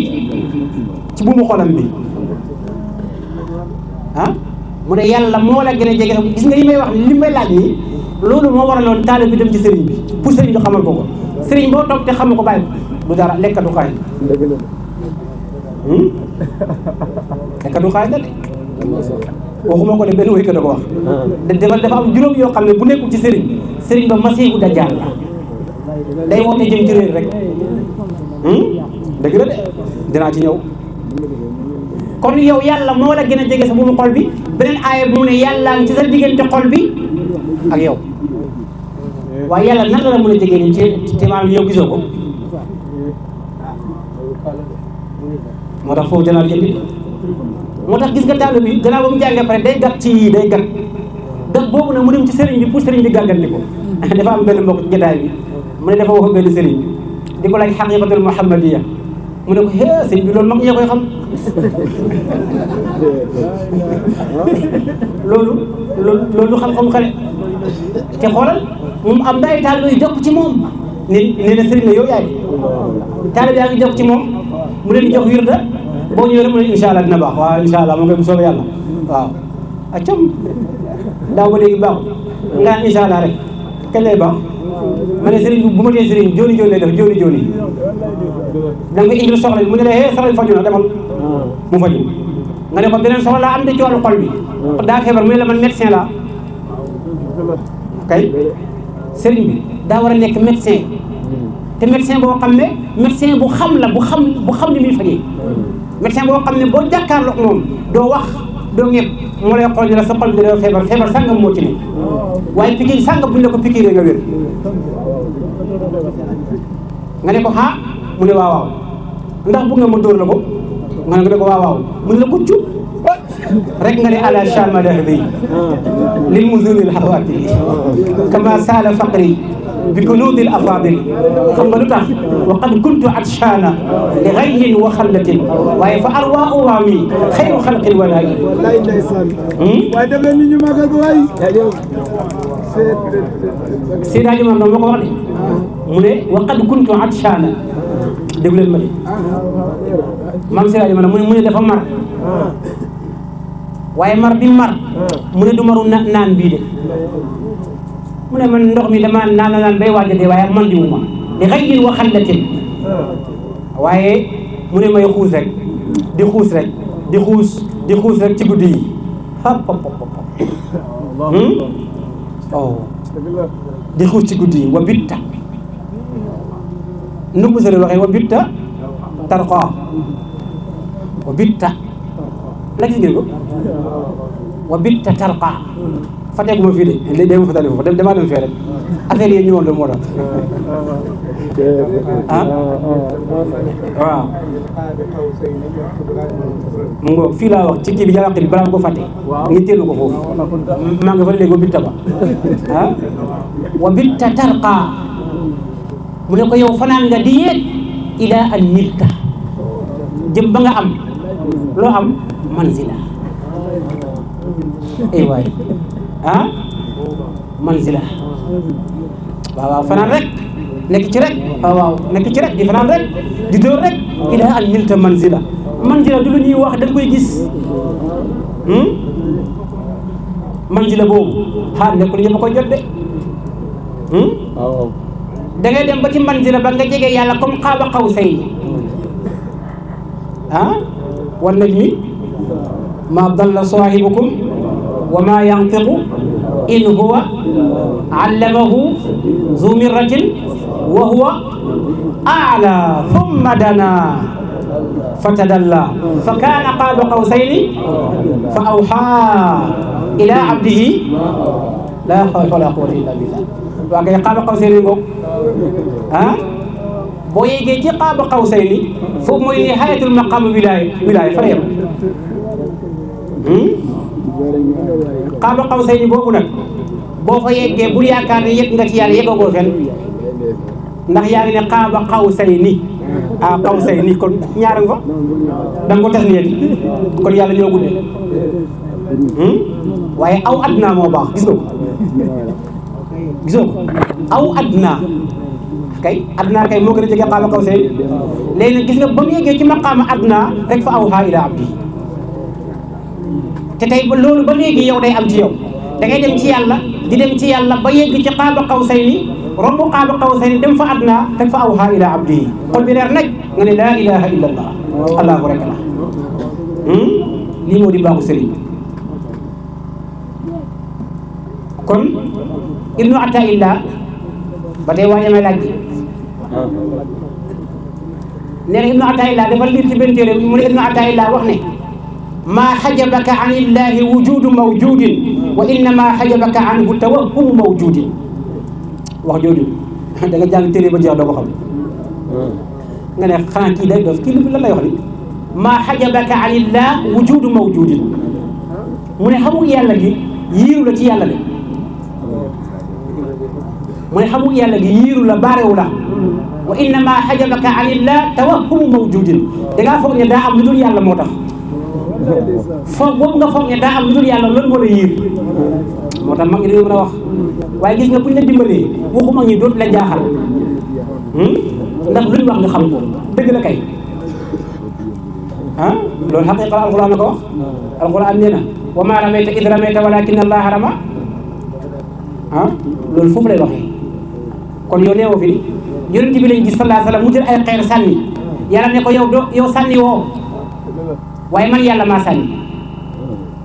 ci bu mu xolam bi mu ne yàlla moo la gën a jege gis nga li may wax li may laaj nii loolu moo waraloon taalibe bi dem ci sëriñ bi pour sëriñ bi xamal ko sëriñ boo toog te xamu ko bàyyi du dara lekkatu xaay lekkatu xaay la de waxuma ko de benn wéykat da ko wax dafa am juróom yoo xam ne bu nekkul ci sëriñ ba masiixu dajjaal la day woote jëm ci réer rek dëgg la de dinaa ci ñëw kon yow yàlla moo la gën a jege sa bu mu xol bi beneen aaya bu mu ne yàlla ci sa diggante xol bi ak yow waaye yàlla nan la mën a jege ni ci maanaam yow gisoo ko moo tax foofu danaa jëndi moo tax gis nga taalibe bi gannaaw ba mu jàngee pare day gàtt ci yii day gàtt boobu nag mu dem ci sëriñ bi pour sëriñ bi gàggandi ko dafa am benn mbokk ci jotaay bi mu ne dafa wax benn sëriñ di ko laaj xaqiqatul muhammadiya mu ne ko sëriñ bi loolu mag ñee koy xam loolu xam-xam xale te xoolal moom am na ay taalibe yu jokk ci moom nee na sëriñ la yow yaay taalibe yaa ngi jokk ci moom mu leen di jox wirda boo ñëwee rek mu ne incha allah dina baax waaw incha allah moo koy bu soobee yàlla waaw accam daaw ba léegi baaxul nga naan incha allah rek kañ lay baax ma ne sëriñ bu ma tee sëriñ jooni jooni lay def jooni da nga indil soxla bi mu ne la soxla bi faju na demal mu faju nga ne ko beneen soxla laa am de ci wàllu xol bi daa feebar mu ne la man médecin la kay sëriñ bi daa war a nekk médecin te médecin boo xam ne médecin bu xam la bu xam ni muy fajee médecin boo xam ne boo jàkkaarloog moom doo wax doo ñëpp moo lay xool ne la sa xol bi da feebar sàngam moo ci ne waaye pikiir sàngam buñ la ko pikiiree nga wér nga ne ko mu ne waaw ndax bëgg nga ma dóor la ko nga ne ko waaw mu ne la ko cuub rek nga ne ala chama dahbi lil muzunil hawaati kama saala faqri bi kunudil afadil xam nga lu tax wa qad kuntu atshana li ghayyin wa khallatin waaye fa arwa uwami khayru khalqin wala waaye def leen ni ñu magal ko waay Seydi Hadji Malick moo ko wax de mu ne wa qad kuntu atshana déglu leen ma de maam Seydi Hadji Malick mu ne dafa mar waaye mar bi mar mu ne du maru naan bii de mu ne man ndox mi dama naan bay waaj a dee waaye man diwuma di ghayyin wa khallatin waaye mu ne may xuus rek di xuus rek ci guddi yi di xuus ci guddi yi wa bitta nu bu sori waxee wa bitta tarqa wa bitta la gis ngeen ko wa bitta tarqa fateeguma fii de day ma fatali foofu damaa dem fee rek affaire yi ñëwoon la moo tax waaw mu ngoog fii laa wax ci kii bi yaa wax balaa ma ko fàtte ngi teelu ko foofu maa nga fa léegi wa bitta ba wa bitta tarqa mu ne ko yow fanaan nga di yéeg ila an nilta jëm ba nga am loo am manzila ay waay manzila waaw fanaan rek nekk ci rek nekk ci rek di fanaan rek di dóor rek ila an nilta manzila du lu ñuy wax dañ koy gis manzila boobu nekkul ñëpp a koy jot de da ngay dem ba ci manzila ba nga jege yàlla comme xaaba qawsayni wan najmi ma dalla saahibukum wa ma yantiqu in huwa allamahu zu mirratin wa huwa a'la thumma dana fatadalla fa kana qaaba qawsayni fa awha ila abdihi la hawla wala quwwata illa billah waa kay qaaba qawsayni ngoog boo yeggee ci qaaba qawsayni foofu mooy nihayatul maqam wilaaya fa la yem qaaba qawsayni boobu nag boo fa yeggee bul yaakaar ne yegg nga ci yàlla yeggagoo fenn ndax yaa ngi ne qaaba qawsayni qawsayni kon ñaar nga fa da nga ko tas niyeti kon yàlla ñoo guddee waaye aw adna moo baax gis nga ko gisoo ko aw adna kay adna kay moo gën a jege qaaba qawsayni léegi nag gis nga ba mu yeggee ci maqaama adna rek fa awhaa ilaa abdi te tey ba loolu ba léegi yow day am ci yow da ngay dem ci yàlla di dem ci yàlla ba yegg ci qaaba qawsayni romb qaaba qawsayni dem fa adna rek fa awhaa ilaa abdi xol bi leer nag nga ne laa ilaha illa allah allahu rek la lii moo di baaxu sëriñ kon ibnu ataillah ba tey waa jamay laaj nee na ibnu ataillah dafa liir ci benn téere mu ne ibnu ataillah wax ne maa xajabaka an illahi wujudu mawjudin wa innama xajabaka anhu tawahhumu mawjudin wax jooju da nga jàng téere ba jeex doo ko xam nga ne xanaa kii day dof kii lan lay wax ni maa xajabaka an illah wujudu mawjudin mu ne xamul yàlla gi yiiru la ci yàlla de mu ne xamul yàlla gi yiiru la baarewu la wa innama xajabaka an illah tawahhumu mawjudin dangaa foog ne daa am lu dul yàlla moo tax foog boobu nga foog ne daa am lu dul yàlla loolu moo la yiir moo tax mag ñi dañoo mën a wax waaye gis nga buñ la dimbalee waxu mag ñi dootu la jaaxal ndax luñ wax nga xam ko dëgg la kay loolu xaqiqa alquran la ko wax alquran nee na wa ma ramayta id ramayta walakin allaha rama loolu foofu lay waxee kon yow neewoo fi yonent bi lañ gis sallallahu alayhi wasallam mu jël ay xeer sànni yàlla ne ko yow sànni woo waaye man yàlla maa sànni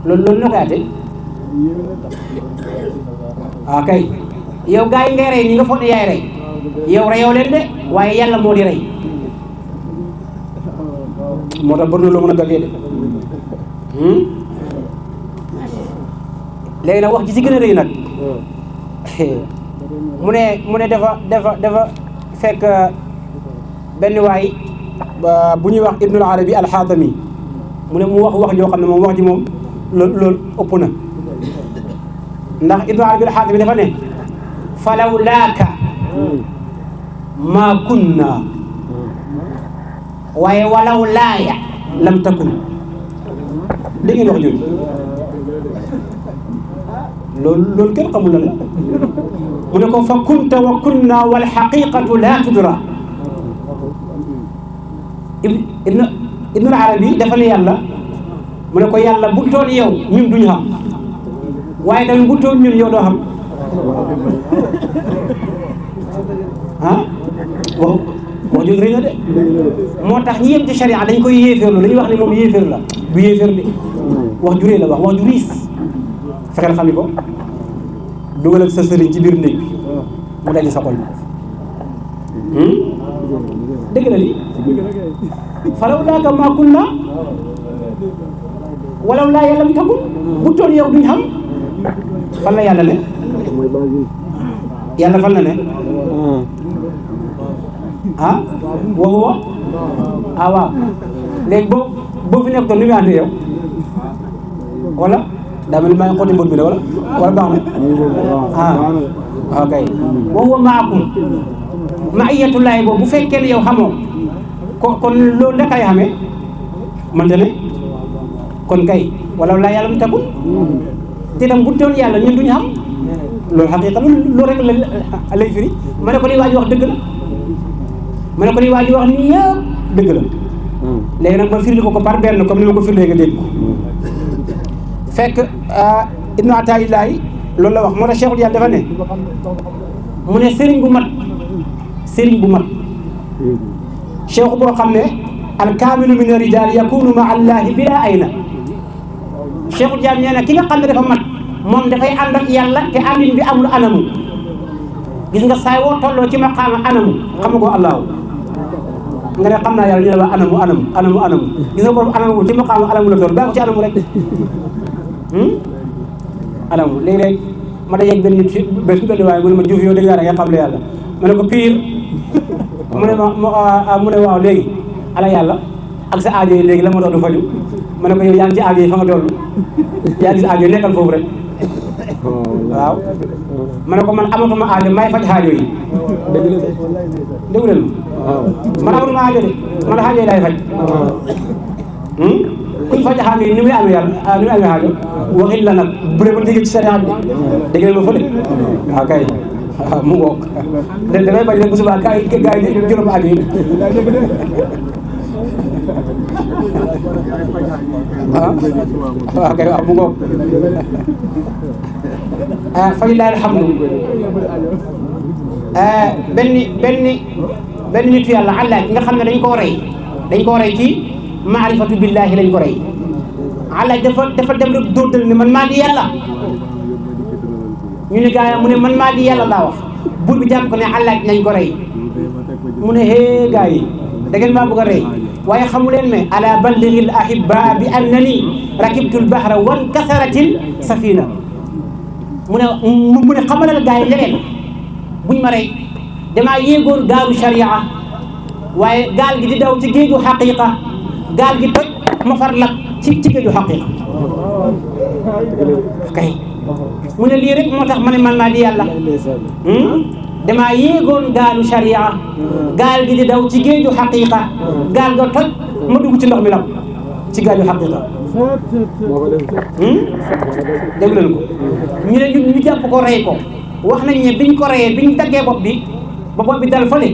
loolu noo koy ate kay yow gars yi ngay rey ñi nga foog ne yaay rey yow reyoo leen de waaye yàlla moo di rey moo tax bëri na loo mën a gàggee de léegi nag wax ji ci gën a rëy nag mu ne dafa fekk benn waay bu ñuy wax Ibnul Arabi al-Xaatami mu ne mu wax joo xam ne moom wax ji moom loolu ëpp na ndax Ibnul Arabi al-Xaatami dafa ne falaw laaka maa kunna waaye walaw laaya lam takun dégg ngeen wax jooju loolu kenn xamul la mu ne ko fa kunta wa kunna wal xaqiqatu la tudra Ibnul Arabi dafa ne yàlla mu ne ko yàlla bu toon yow ñun duñu xam waaye tamit bu toon ñun yow doo xam wax jooju rëy na de moo tax ñi yem ci sharia dañ koy yéeféerlu dañuy wax ne moom yéeféer la du yéeféer de wax ju rëy la wax ju riis fexeel xam ni ko dugal ak sa sëriñ ci biir néeg bi mu daje sa xol bi dëgg la li falaw laaka maa kunna walaw laa yàlla mi takun bu toon yow duñ xam fan la yàlla ne yàlla fan la ne wa huwa waaw léegi boo fi nekk toon ni muy àndee yow wala daa mel ni maa ngi xotti mbir mi de wala baax na ok wa huwa maakum maiyatullaahi boobu bu fekkee ne yow xamoo kon loolu naka lay xamee mante ne kon kay wala laa yàlla mu tagul te tam bu doon yàlla ñun duñu xam loolu xaqiqa loolu rek la lay firi ma ne ko li waa ji wax dëgg la ma ne ko li waa ji wax nii yëpp dëgg la léegi nag ma firli ko par benn comme ni ma ko firlee nga dégg ko fekk Ibnu Ataa'illahi loolu la wax moo tax Cheikhul Yàlla dafa ne mu ne sëriñ bu mat cheikh boo xam ne alkaamilu min ar-rijaal yakunu ma allahi bila ayna Cheikhul Yàlla nee na ki nga xam ne dafa mat moom dafay ànd ak yàlla te àndin bi amul anamu gis nga saay woo tolloo ci maqaama anamu xam ko allahu nga ne xam naa yàlla ñu ne la anamu gis nga borom anamu ci maqaama anamu la toll baa ko ci anamu rek anamu léegi-léeg ma dajeeg benn nit bés bu benn waaye mu ne ma Diouf yow dëgg yàlla nga xam le yàlla ma ne ko pire mu ne mu ne waaw léegi ala yàlla ak sa aajo yi léegi la ma doon du faju ma ne ko yow yaa ngi ci aajo yi fa nga toll yaa ngi ci aajo yi nekkal foofu rek waaw ma ne ko man amatuma aajo may faj aajo yi dégg leen ma man amatuma aajo de man aajo yi laay faj kuñ faj aajo yi ni muy amee yàlla ni muy amee aajo waxit la nag bu dee ba dégg ci sariya bi dégg leen ma fële waaw kay waaw mu ngoog damay bañ rek bu subaa gars yi juróom aajo yi waaw kay waaw mu ngoog fa lillahi alhamdu benn nitu yàlla àllaaj nga xam ne dañ koo rey ci maarifatu billahi lañ ko rey àllaaj dafa dem rek dóotal ne man maa di yàlla ñu ne gaa yi mu ne man maa di yàlla laa wax buur bi jàpp ko ne àllaaj nañ ko rey mu ne hee gaa yi da ngeen maa bëgg a rey waaye xamu leen ne ala ballighil ahibba bi annani rakibtul bahra wan kasaratil safina mu ne xamalal gaa yi leneen buñ ma rey damaa yéegoon gaalu sharia waaye gaal gi di daw ci géeju xaqiqa gaal gi toj ma far lab ci géeju xaqiqa kay mu ne lii rek moo tax ma ne man maa di yàlla damaa yéegoon gaalu sharia gaal gi di daw ci géeju xaqiqa gaal ga toj ma dugg ci ndox mi lab ci gaaju xaqiqa dégg leen ko ñu ne ñu jàpp ko rey ko wax nañ ne biñ ko reyee biñ daggee bopp bi ba bopp bi dal fële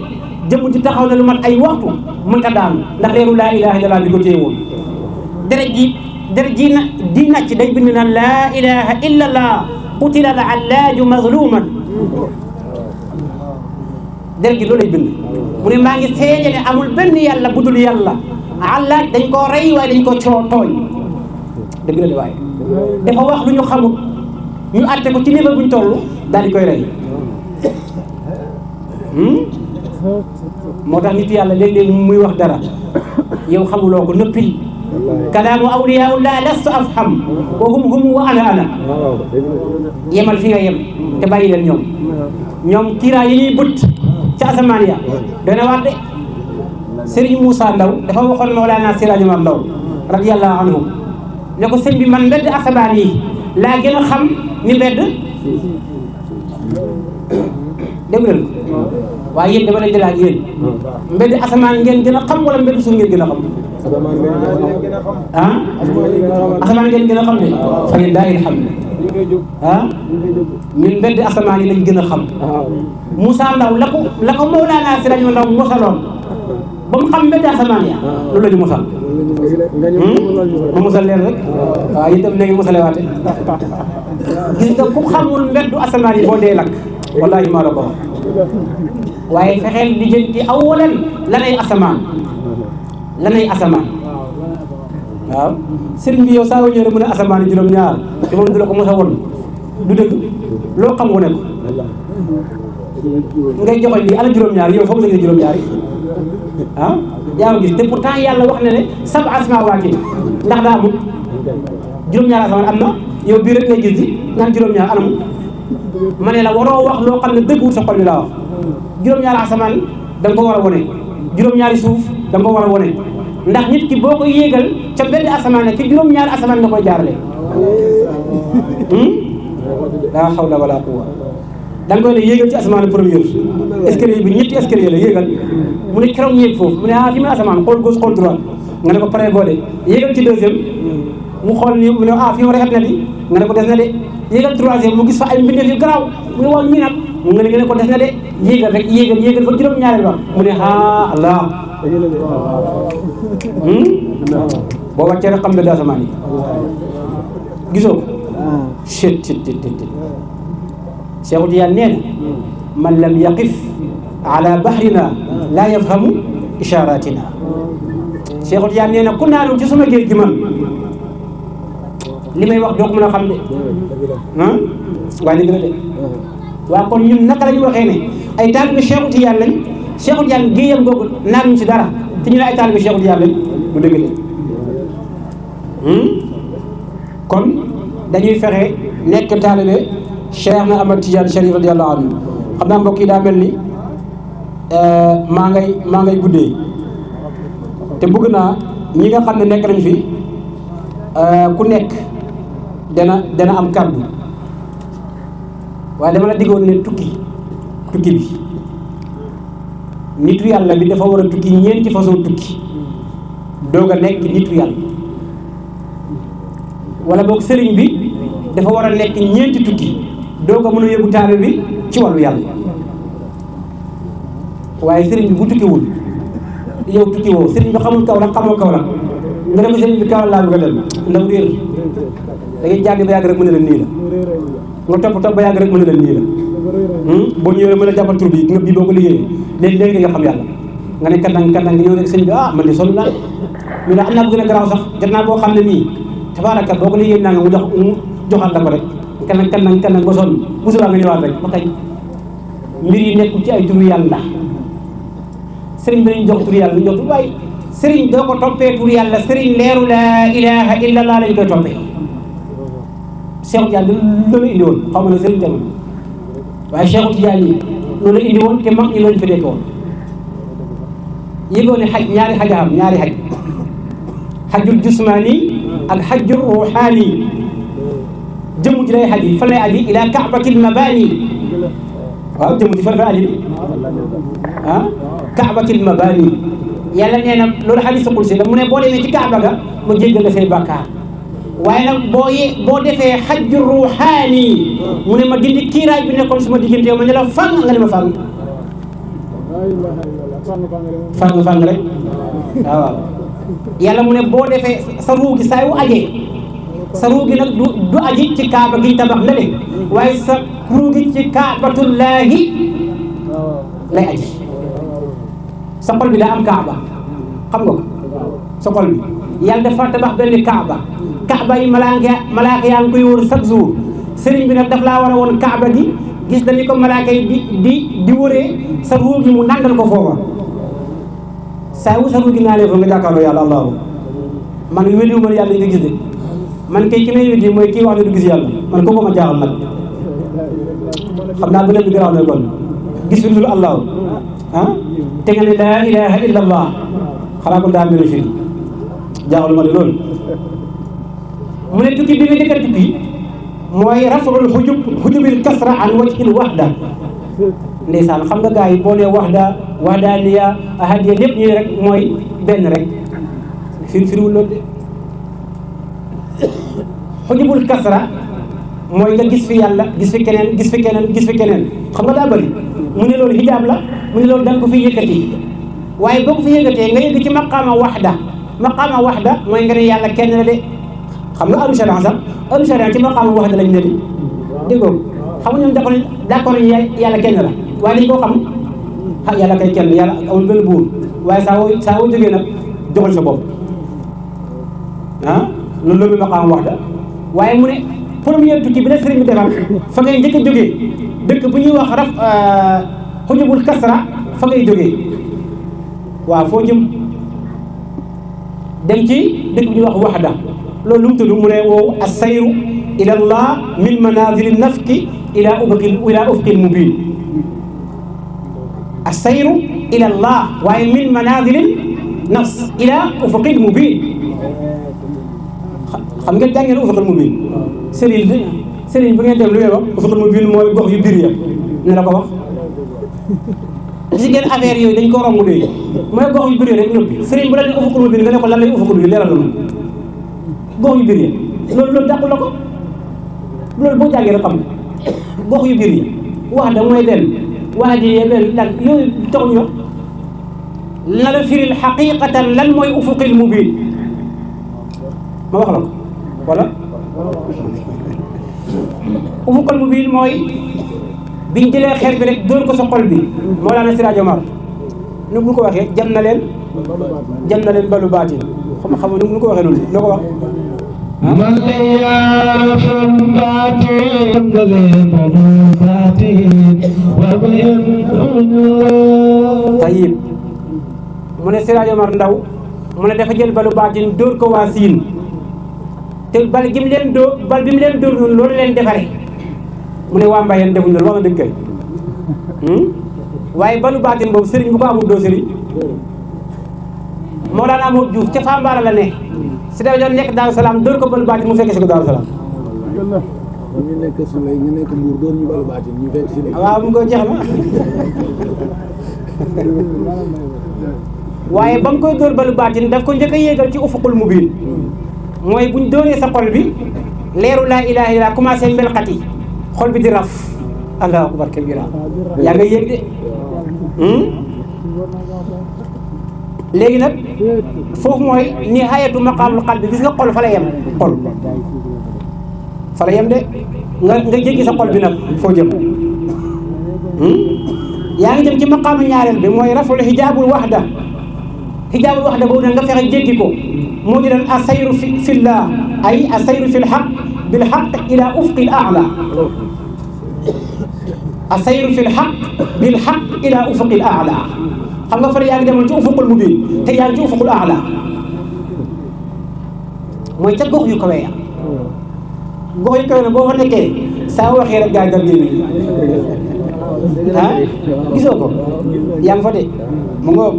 jëmm ji taxaw na lu mat ay waxtu mënta daanu ndax leeru laa ilaha illallah bi ko téye woon deret ji di nacc day bind na laa ilaha illallah qutila al allaaju mazluman deret ji loolu lay bind mu ne maa ngi seede ne amul benn yàlla budul yàlla allaaj dañ koo rey waaye dañ ko tooñ dëgg la de waaye dafa wax lu ñu xamul ñu àtte ko ci niveau buñ toll daal di koy rey moo tax nit yàlla léeg-léeg muy wax dara yow xamuloo ko nëppil kalaamu awliyaullah lastu afham wa hum wa ana yemal fi nga yem te bàyyi leen ñoom kiiraa yi ñuy bët ci asamaan ya dana wax de Serigne Moussa Ndaw dafa waxoon Mawlana Siraj Umar Ndaw radiyallahu anhu ne ko sëñ bi man mbedd asamaan yi laa gën a xam ni mbedd dégg leen ko waaye yéen dama leen di laaj yéen mbedd asamaan ngeen gën a xam wala mbedd suuf ngeen gën a xam ah asamaan ngeen gën a xam ne fa lillahi alhamd ah ñun mbedd asamaan yi lañ gën a xam Moussa Ndaw la ko Mawlana Siraj Umar Ndaw mosaloon ba mu xam mbedd asamaan ya loolu la ñu mosal ma mosal leen rek waaw itam léegi mosale waate gis nga ku xamul mbeddu asamaan yi boo dee lakk wallahi maa la ko wax waaye fexeel di jënti awalan lanay asamaan waaw sëriñ bi yow saa wa ñëwee mu ne asamaan yi juróom-ñaar te moom du la ko mos a won du dëgg loo xam wu ne ko ngay joxoñ lii ana juróom-ñaar yow fa mu sëgee juróom-ñaar yi ah yaa ngi gis te pourtant yàlla wax na ne sab asmaawaati ndax daa amul juróom-ñaar asamaan am na yow bii rek ngay gis di naan juróom-ñaar anamu ma ne la waroo wax loo xam ne dëgguwul sa xol bi laa wax juróom-ñaari asamaan da nga ko war a wone juróom-ñaari suuf da nga ko war a wone ndax nit ki boo ko yéegal ca benn asamaan ne ci juróom-ñaari asamaan nga koy jaarale laa hawla wala quwwa da nga koy ne yéegal ci asamaan première escalier bi ñetti escalier la yéegal mu ne keroog yéeg foofu mu ne ah fi mu asamaan xool gauche xool droite nga ne ko pare boo de yéegal ci deuxième mu xool ni mu ne ah fi mu rafet na di nga ne ko des na de yéegal troisième mu gis fa ay mbindeef yu garaaw mu ne waaw ñi nag nga ne ko des na de yéegal rek yéegal fa juróom-ñaareel ba mu ne ah allah boo wàccee rek xam ne daa asamaan yi gisoo ko chet Cheikh Tidiane nee na man lam yaqif ala bahrina laa yafhamu isharatina Cheikh Tidiane nee na ku naanu ci sama géej gi man li may wax doo ko mën a xam de ah waaye dëgg la de waaw kon ñun naka la ñu waxee ne ay taalibe Cheikh Tidiane lañ Cheikh Tidiane géeyam googu naanuñ ci dara te ñu ne ay taalibe Cheikh Tidiane lañ mu dëgg de kon dañuy fexe nekk taalibe Cheikh na Ahmad Tidiane Chérif radiyallahu anhu xam naa mbokk yi daa mel ni maa ngay guddee te bëgg naa ñi nga xam ne nekk nañ fi ku nekk dana am kàddu waaye dama la diggoon ne tukki bi nitu yàlla bi dafa war a tukki ñeenti façon tukki doog a nekk nitu yàlla wala boog sëriñ bi dafa war a nekk ñeenti tukki doog a mën a yóbbu taalibe bi ci wàllu yàlla waaye sëriñ bi bu tukkiwul yow tukki woo sëriñ bi xamul kaw la xamoo kaw la nga dem sëriñ bi kaw la laa bëgg a dem ndaw réer da ngay jàng ba yàgg rek mën na leen nii la nga topp ba yàgg rek mën na leen nii la boo ñëwee mën a jàppal tur bi nga bii boo ko liggéeyee léegi nga xam yàlla nga ne kandang nga ñëw rek sëñ bi man de sonn naa ñu ne am naa bu gën a garaaw sax jot naa boo xam ne nii tabaaraka boo ko liggéey naa nga mu joxaat la ko rek kandang ba sonn bu subaa nga ñëwaat rek ba kañ mbir yi nekk ci ay turu yàlla sëriñ dañuy jox turu yàlla ñu jox turu waaye sëriñ doo ko toppee turu yàlla sëriñ leeru laa ilaha illa allah lañ koy toppee Cheikh Tidiane loolu indi woon xaw ma ne sëriñ tamit waaye Cheikh Tidiane yi loolu indi woon te mag ñi lañ fi nekk woon yëgoo ne xaj ñaari xaj am ñaari xaj xajul jusmaani ak xajul ruuxaani jëmm ji lay xaj yi fa lay aji ila kaabatil mabaani waaw jëmm ji fa lay aji kaabatil mabaani yàlla nee na loolu xadis sa qudsi la mu ne boo demee ci kaaba ga ma jéggal la say bàkkaar waaye nag boo defee xajju ruuxaani mu ne ma dindi kiiraay bi nekkoon suma diggante yow ma ne la fang nga ne ma fang fang rek waaw yàlla mu ne boo defee sa ruu gi saa yu ajee sa ruu gi nag du aji ci kaaba gi tabax na le waaye sa ruu gi ci kaabatullaahi lay aji sa xol bi daa am kaaba xam nga ko sa xol bi yàlla dafa tabax benn kaaba yi malaaka yaa ngi koy wër chaque jour sëriñ bi nag daf laa war a woon kaaba gi gis na ni ko malaaka yi di wëree sa ruu gi mu nandal ko foofa saa wu sa ruu gi naanee foofu nga jàkkaarloo yàlla allahu man wédiwu ma yàlla nga gis de man kay ki may wédi mooy kii wax ne du gis yàlla man kooku ma jaaxal nag xam naa bu leen bi garaaw ne kon gis fi dul allahu te nga ne laa ilaha illa allah xanaa kon daa mel fii jaaxal ma de loolu mu ne tukki bi nga jëkk a tukki mooy raful xujubil kasra an wajhil wahda ndeysaan xam nga gars yi boo nee wahdaniya ahadiya lépp ñuy rek mooy benn rek firiwul loolu de xujubul kasra mooy nga gis fi yàlla gis fi keneen xam nga daa bëri mu ne loolu hijaab la mu ne loolu da nga ko fi yëkkati waaye boo ko fi yëkkatee nga yëgg ci maqaama waxda mooy nga ne yàlla kenn la de xam nga ahlu sharia sax ahlu sharia ci maqaama waxda lañ ne di déggoo xam nga ñoom d'accord yàlla kenn la waaye dañ koo xam yàlla kay kenn yàlla amul benn buur waaye saa woo jógee nag joxal sa bopp loolu bi maqaama waxda waaye mu ne première tukki bi la sëriñ bi defal fa ngay njëkk a jógee dëkk bu ñuy wax raf xujubul kasra fa ngay jógee waaw foo jëm dem ci dëkk bu ñuy wax waxda loolu lu mu tudd mu ne woowu assayru ila allah min manazili nafki ila ufqil mubin assayru ila allah waaye min manazili nafs ila ufqil mubin xam ngeen jàngeen ufqil mubin sëriñ bu ngeen dem lu ngeen wax ufqil mubin mooy gox yu biir ya ne la ko wax gis ngeen affaire yooyu dañ ko romb léegi mooy gox yu biir rek noppi sëriñ bu la ne ufqil mubin nga ne ko lan lay ufqil mubin leeral la gox yu biir ya loolu dàqul la ko loolu boo jàngee rek xam gox yu biir yi wax da mooy benn waa ji benn lan yooyu taxuñu wax la la firil xaqiqatan lan mooy ufuqil mubin ma wax la ko wala ufuqil mubin mooy biñ jëlee xeer bi rek dóor ko sa xol bi Mawlana Siraj Omar nu mu ko waxee jam na leen balu baatin xam nu mu ko waxee noonu loo ko wax من يعرف الباطن بالمنوفات وبين tayib mu ne Siraj Omar Ndaw mu ne dafa jël balu baatin dóor ko waa Siin te bal bi mu leen dóor noonu loolu leen defare mu ne waa Mbayeen defuñ loolu wax nga dëgg kay waaye balu baatin boobu sëriñ bu ko amul doo sëriñ moo daan amoo Juuf ca Fambaara la ne si dafa doon nekk Daaru Salaam dóor ko balu baatin mu fekke si ko Daaru Salaam ñu nekk su lay ñu nekk Mbuur doon ñu balu baatin ñu fekk si waaw mu ko jeex na waaye ba mu koy dóor balu baatin daf ko njëkk a yéegal ci ufuqul mubiin mooy buñ dóoree sa xol bi leeru laa ilaaha illallaah commencé melxat yi xol bi di raf allahu akbar kabira yaa nga yéeg de léegi nag foofu mooy nihaayatu maqaamul qalbi gis nga xol fa la yem xol fa la yem de nga jéggi sa xol bi nag foo jëm yaa ngi jëm ci maqaamu ñaareel bi mooy raful hijaabul waxda boobu nag nga fexe jéggi ko moo di doon asayru fillah ay asayru fil xaq bil xaq ila ufqil aala asayru fil xaq bil xaq ila ufqil aala xam nga fa yaa ngi demoon ci ufuqul mubiin te yaa ngi ci ufuqul aala mooy ca gox yu kawe ya gox yu kawe na boo fa nekkee saa waxee rek gaa yi dal ah gisoo ko yaa ngi fa de mu ngoog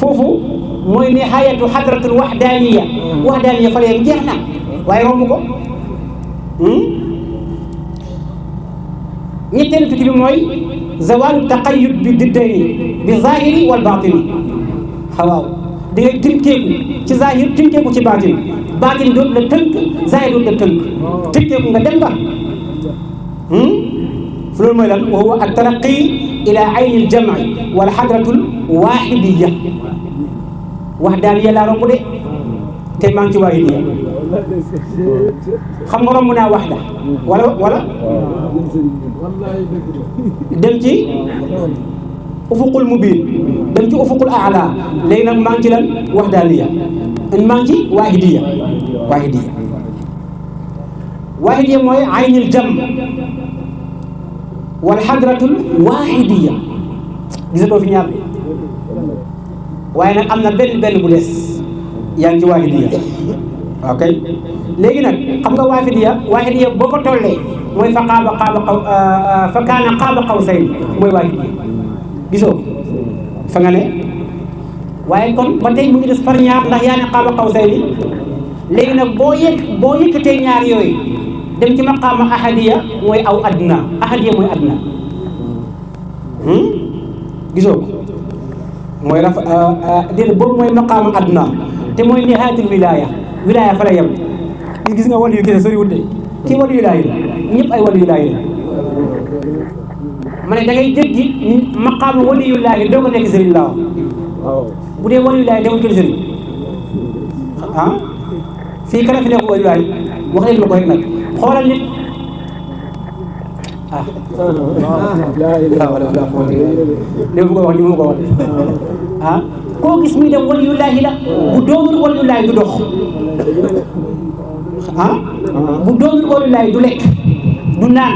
foofu mooy nihaayatu hadratul waxdaaniya fa la yem jeex na waaye romb ko ñetteelu tukki bi mooy zawaalu taqayyud bi diddayni bi zahiri wal baatini waaw di nga tinkeeku ci zahir tinkeeku ci baatin doot la tënk zahir doot la tënk tinkeeku nga dem ba fu loolu mooy lan wa huwa at-taraqi ila ayni al-jam'i wal hadratul waahidiyya waxdaaniya laa romb de te maa ngi ci waahidiyya xam nga romb naa waxda wala dem ci ufuqul mubiin dem ci ufuqul aala léegi nag maa ngi ci lan waxdaaniya maa ngi ci waahidiyya mooy aynil jam wal hadratul waahidiyya gisatoo fi ñaar waaye nag am na benn bu des yaa ngi ci waahidiyya ok léegi nag xam nga waahidiyya boo ko tollee mooy fa kaana qaaba qawsayn mooy waahidiyya gisoo fa nga ne waaye kon ba tey mu ngi des par ñaar ndax yaa ne qaaba qawsayn léegi nag boo yëkkatee ñaar yooyu dem ci maqaama ahadiya mooy aw adna ahadiya mooy adna gisoo ko mooy déedéet boobu mooy maqaama adna te mooy nihaayatul wilaaya fa la yem gis nga wàllu yu kese soriwul de kii wàllu yu laay la ñëpp ay wàllu yu laay la ma ne da ngay jéggi maqaama wàllu yu laay doo ko nekk sëriñ laa bu dee wàllu yu laay demul kër sëriñ fii kana fi nekk wàllu laay wax leen la ko rek nag xoolal nit léegi bu ko wax ñu mu ko wax koo gis muy dem wàllu yu laay la bu doonul wàllu yu laay du dox bu doonul wàllu yu laay du lekk du naan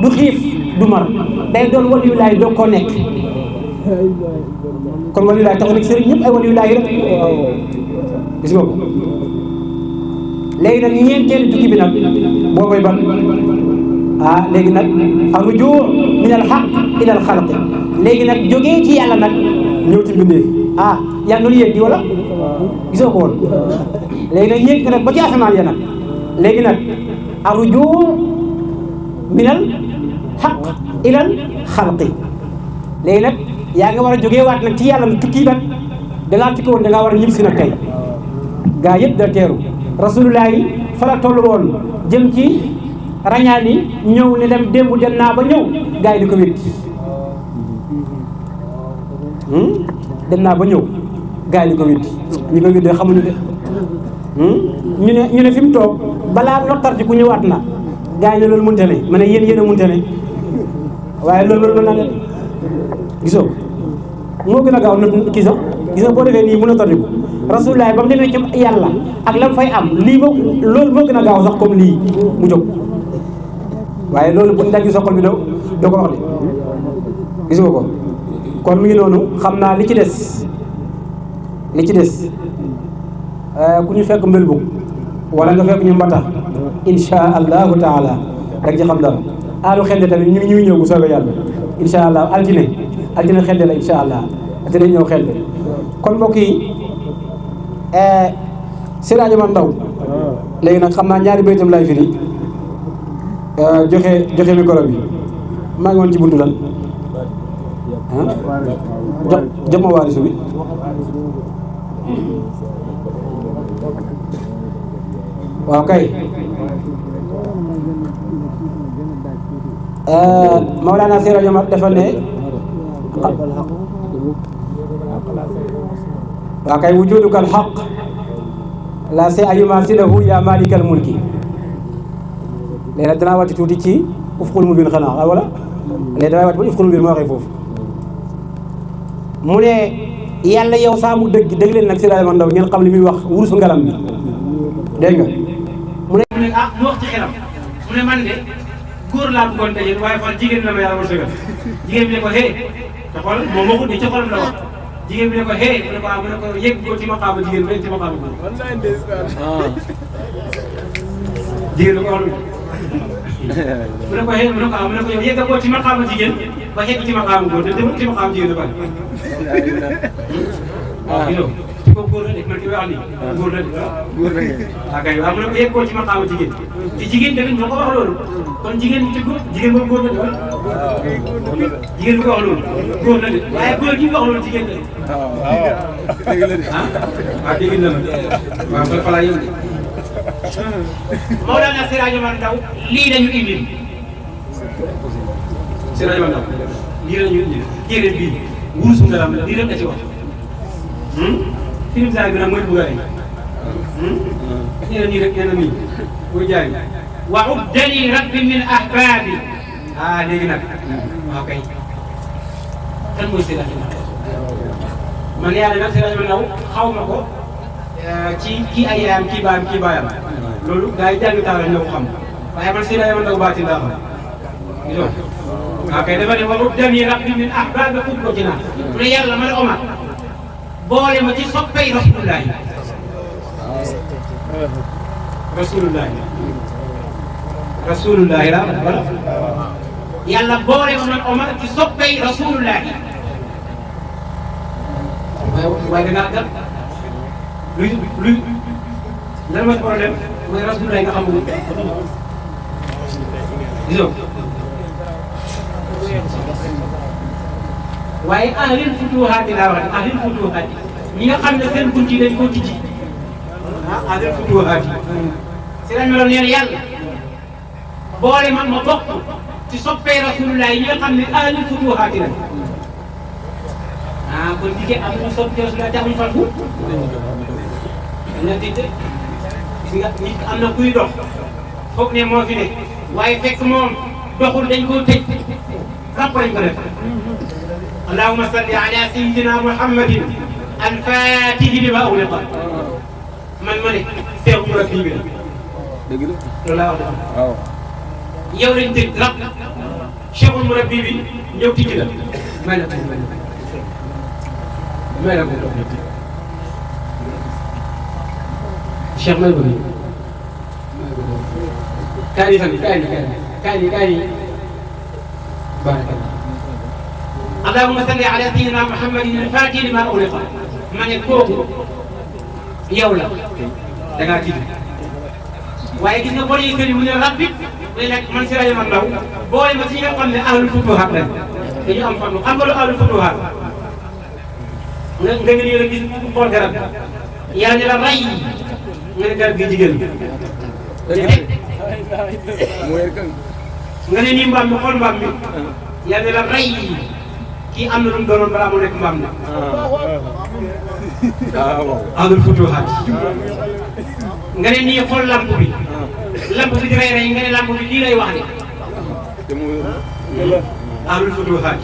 du xiif du mar day doon wàllu yu laay doo koo nekk kon wàllu yu laay taxul nekk sëriñ ñëpp ay wàllu yu laay rek gis nga ko léegi nag ñeenteelu tukki bi nag boobay ban léegi nag arrujuu min al xaq ila al xalq léegi nag jógee ci yàlla nag ñëw ci mbindeef yaa ngi yéeg di wala gisoo ko woon léegi nag yéeg nag ba ci asamaan ya nag léegi nag arrujuu min al xaq ila al xalqi léegi nag yaa nga war a jógee waat nag ci yàlla nag tukki nag dangaa tukki woon dangaa war a ñib si nag tey gaa yëpp da teeru rasulullah yi fa la toll woon jëm ci rañaani ñëw ne dem démb dem naa ba ñëw gaa yi di ko wéddi dem naa ba ñëw gaa yi di ko wéddi ñi ko wéddee xamuñu de ñu ne fi mu toog balaa nottarti ku ñëwaat na gaa yi ne loolu mënte ne ma ne yéen a mënte ne waaye loolu mën naa ne gisoo moo gën a gaaw not kii sax gis nga boo defee nii mën a tartiku rasulullah ba mu demee ci yàlla ak la mu fay am lii moo loolu moo gën a gaaw sax comme lii mu jóg waaye loolu bu ñu dajji soxal bi doo ko wax de gis nga ko kon mi ngi noonu xam naa li ci des ku ñu fekk mbel bu wala nga fekk ñu mbata insha allahu taala rek ci xam dara aalu xende tamit ñu ngi ñëw bu soobee yàlla incha allah altine xel la incha allah altine ñëw xel kon mbokk yi Seydi Omar Ndaw léegi nag xam naa ñaari baytam lay firi joxe micro bi maa ngi woon ci buntu lan jox ma waarisu bi waaw kay Mawlana Seydi Omar dafa ne waaw kay wujudukal xaq la se ayumasilahu ya malikal mulki léegi nag danaa wàcc tuuti ci ufqul mubin xanaa wala léegi damay wàcc ba ufqul mubin moo waxee foofu mu ne yàlla yow saa mu dëgg leen nag Seydi Omar Ndaw ngeen xam li muy wax wurusu ngalam bi dégg nga mu ne mu wax ci xelam mu ne man de góor laa bëggoon tey waaye fan jigéen la ma yàlla wërsëgal jigéen bi ne ko hee te xool moom waxut ni ci xolam la wax jigéen bi ne ko hee mu ne ko mu ne ko yëg ko ci maqaama jigéen bi ci maqaama góor jigéen bi ko wax mu ne ko hee mu ne ko mu ne ko yow yëg ko ci maqaama jigéen ba yegg ci maqaama góor te demul ci maqaama jigéen ba waaw yow ci ko góor la de man ki wax nii góor la de waaw kay waaw mu ne ko yegg ko ci maqaama jigéen te jigéen tamit moo ko wax loolu kon jigéen ñi ci góor jigéen boobu góor la de jigéen bi ko wax loolu góor la de waaye góor gi wax loolu jigéen la de waaw dégg na ma waaw fa laa yëngu de Mawlana Seydi Omar Ndaw lii lañu indil Seydi Omar Ndaw lii lañu indil téere bii wurusu ngalam la lii rek la ci wax film saa bi nag mooy buggaay nee na nii rek nee na nii booy jaay wa uddani rabbi min ahbaabi léegi nag waaw kay kan mooy Seydi Omar man yàlla nag Seydi Omar Ndaw xaw ma ko ci kii ay yaayam kii baayam kii baayam loolu gars yi jàng taal ñoo ko xam waaye man Seydi Omar Ndaw baatin daa xam gisoo waaw kay dafa ne wa uddani rabbi min ahbaabi xut ko ci naan mu ne yàlla man Omar boole ma ci soppay rasulullahi rasulullahi la wala yàlla boole ma man Omar ci soppay rasulullahi waaye dangaa gàtt luy lan mooy problème mooy rasulullahi nga xamul gisoo waaye ahlil futuhaati laa wax ahlil futuhaati ñi nga xam ne seen bunt yi dañ koo tijji ahlil futuhaati si lañ meloon neen yàlla boole man ma bokk ci soppee rasulullah yi ñi nga xam ne ahlil futuhaati lañ kon liggéey am nañu soppee rasulullah te amuñu fan bu na dite gis nga nit am na kuy dox foog ne moo fi ne waaye fekk moom doxul dañ koo tëj ràpp lañ ko def اللهم صل على سيدنا محمد الفاتح لما أغلق من ملك سيغ مربي بنا لولا واو yow lañ tëj rab cheikhul murabbi bi ñëw tijji la may la ko cheikh may ko nii kaay ni barakallah اللهم صل على سيدنا محمد الفاتح لما أغلق من يكوك يولا دغا تيجي waaye gis nga boo ñëwee kër yi mu ne rabbi day nekk man Seydi Omar Ndaw boole ma ci nga xam ne ahlul futuhaat lañ dañu am fan xam nga lu ahlul futuhaat nga ngi nii rek gis xool garab yàlla ne la ray nga ne garab gi jigéen nga ne nii mbaam mi xool mbaam mi yàlla ne la ray kii am na lu mu doonoon balaa mu nekk mbaam na ahlul futuhaat nga ne nii xool lamp bi di rey rey nga ne lamp bi lii lay wax de ahlul futuhaat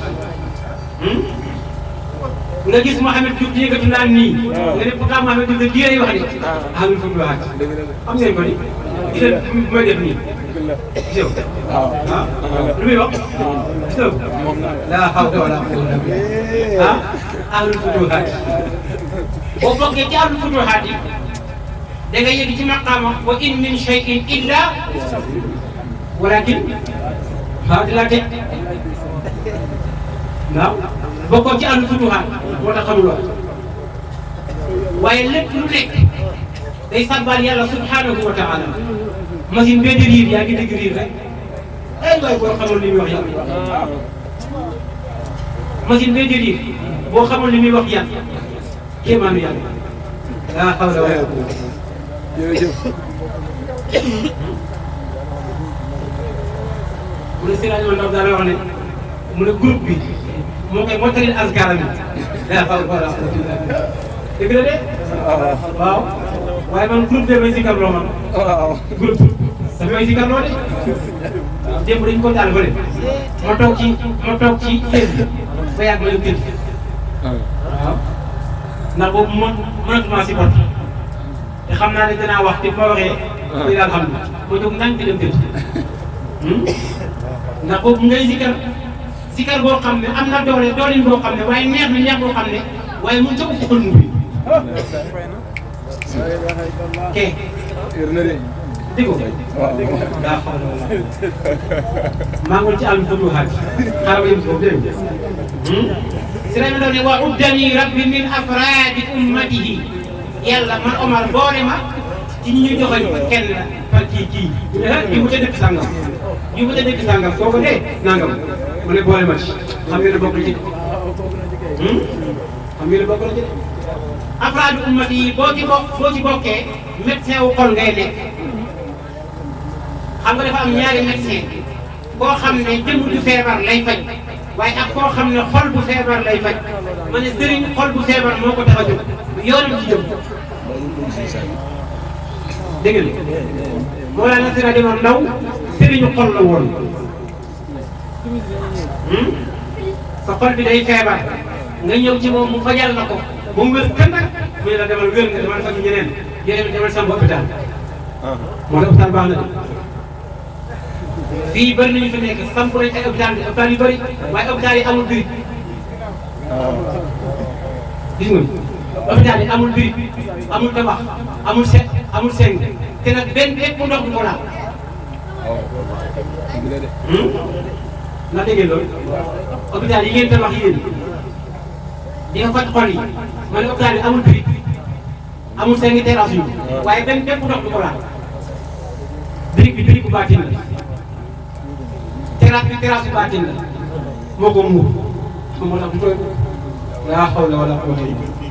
nga gis Mouhamed Diouf yëkkatu naan nii nga ne pourtant Mouhamed Diouf lii lay wax de ahlul futuhaat xam ngeen ko ni gis nga bu may def nii gis nga lu muy wax gis nga laa hawla wala quwwata ahlul futuhaat boo bokkee ci ahlul futuhaat yi da nga yëg ci maqaama wa in min shay'in illa walakin di la tëj waaw bokkoon ci àll futuhaat moo tax xamuloo waaye lépp lu nekk day sàbbal yàlla subhanahu wa taala machine bee di riir yaa ngi dégg riir rek ay waay boo xamul li muy wax yàlla machine bee di riir boo xamul li muy wax yàlla kéemaanu yàlla laa hawla wala quwwata jërëjëf mu ne Sëriñ Ndaw daal wax ne mu ne groupe bi moo koy mottalil askara bi laa hawla wala quwwata dëgg la de waaw waaye man groupe de may sikar loo man groupe daf may sikar loo de waaw démb dañu ko daal ba de ma toog ci xeet bi ba yàgg ma dem tëdd waaw ndax boobu mënatuma si bot te xam naa ne danaa wax te bu ma waxee muy daal xam ma jóg ndànk dem tëdd ndax boobu ngay sikar boo xam ne am na doolin boo xam ne waaye neex boo xam ne waaye mu jóg ci xol mu bi ke dégg nga daa xaw maa ngi ci àll futuhaat xaaral yëpp foofu dégg nga si la ma doon ne wa uddani rabbi min afraadi ummatihi yàlla man Omar boole ma ci ñi ñu joxoñ kenn la par kii ñu mu ca dëkk sàngam ñu mu ca dëkk sàngam soo ko dee nangam mu ne boole ma ci xam ngeen ne bokk na ci xam ngeen ne bokk na ci afraadu ummati yi boo ci bokkee médecin wu xol ngay nekk xam nga dafa am ñaari médecin koo xam ne jëmm du feebar lay faj waaye ak koo xam ne xol bu feebar lay faj ma ne sëriñ xol bu feebar moo ko tax a jóg yoonam ci jëm dégg nga Mawlana Seydi Hadji Omar Ndaw sëriñu xol la woon sa xol bi day feebar nga ñëw ci moom mu fajal na ko ba mu wér kenn mu ne la demal wér nga demal faj ñeneen yéen demal sàmm hôpital moo tax hôpital baax na de fii bëri nañu fi nekk samp nañ ay hôpital yu bëri waaye hôpital yi amul birig gis nga hôpital yi amul birig amul tabax amul seng te nag benn lépp ndox du ko laal ndax dégg ngeen loolu hôpital yi ngeen tabax yéen di nga faj xol yi ma ne hôpital yi amul birig amul seng terrasse yu waaye benn lépp ndox du ko laal birig bu baatin la terrasse bu baatin la moo ko muur moo tax du tooy laa hawla wala quwwata illa billah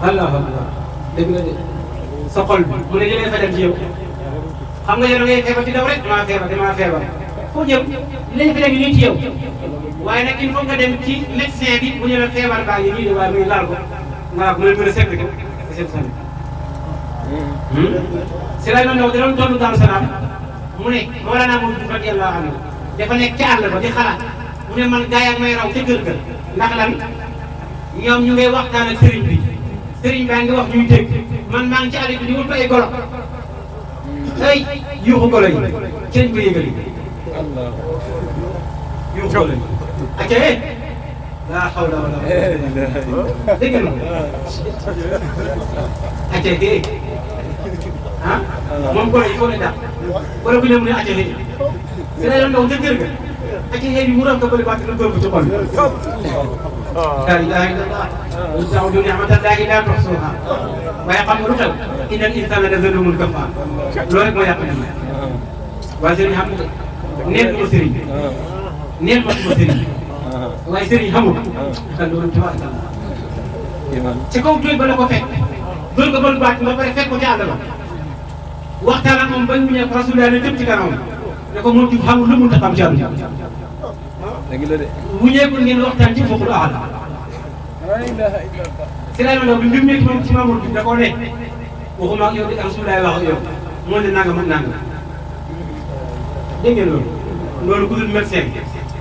Allah dëgg la de sa xol bi mu ne li lay fajal ci yow xam nga yow da ngay feebar ci daw rek damaa feebar foo jëm li lay fajal nii ci yow waaye nag il faut nga dem ci médecin bi bu ñu la feebar baa ngi nii de waaye muy laal ko nga mën a mën a seetlu ko seen sànni. si la ñu doon da doon toll Daaru Salaam mu ne Mawlana Mawlud radiyallahu anhu dafa nekk ca àll ba di xalaat mu ne man gaa yi ak may raw ca kër ga ndax lan ñoom ñu ngay waxtaan ak sëriñ bi. sëriñ baa ngi wax ñuy dégg man maa ngi ci àll bi di wut ay golo ay yuuxu golo yi ci lañ ko yëgali yuuxu golo yi acca laa hawla wala quwwata dégg nga acca gee ah moom golo yi foo ne daal golo bu ñëw mu ne acca xëy si la doon ndaw ca kër ga acca xëy bi mu ram ko bëri bàtt na góor ko ci xol laa ilaaha illallah in ta'uddu ni'matallahi laa tuhsuha waaye xam nga lu xew innal insaana la zaluumun kafaar loolu rek moo yàq nit ñi waaye sëriñ xam nga neen ma sëriñ neen ma sëriñ waaye sëriñ xamul kan loolu tabaarkalla ci kaw doy ba la ko fekk doy ko bal baat ba pare fekk ko ci àll ba waxtaan ak moom bañ mu ne Rasulullah ne jëm ci kanam ne ko moom ci xamul lu mun ta xam ci àll bu ñeekul ngeen waxtaan ci foofu la ahad si la ma bi mu nekk moom ci Mamour bi da koo ne waxuma ak yow di Rasulullah wax ak yow moo ne nangam ak nangam dégg ngeen loolu ku dul médecin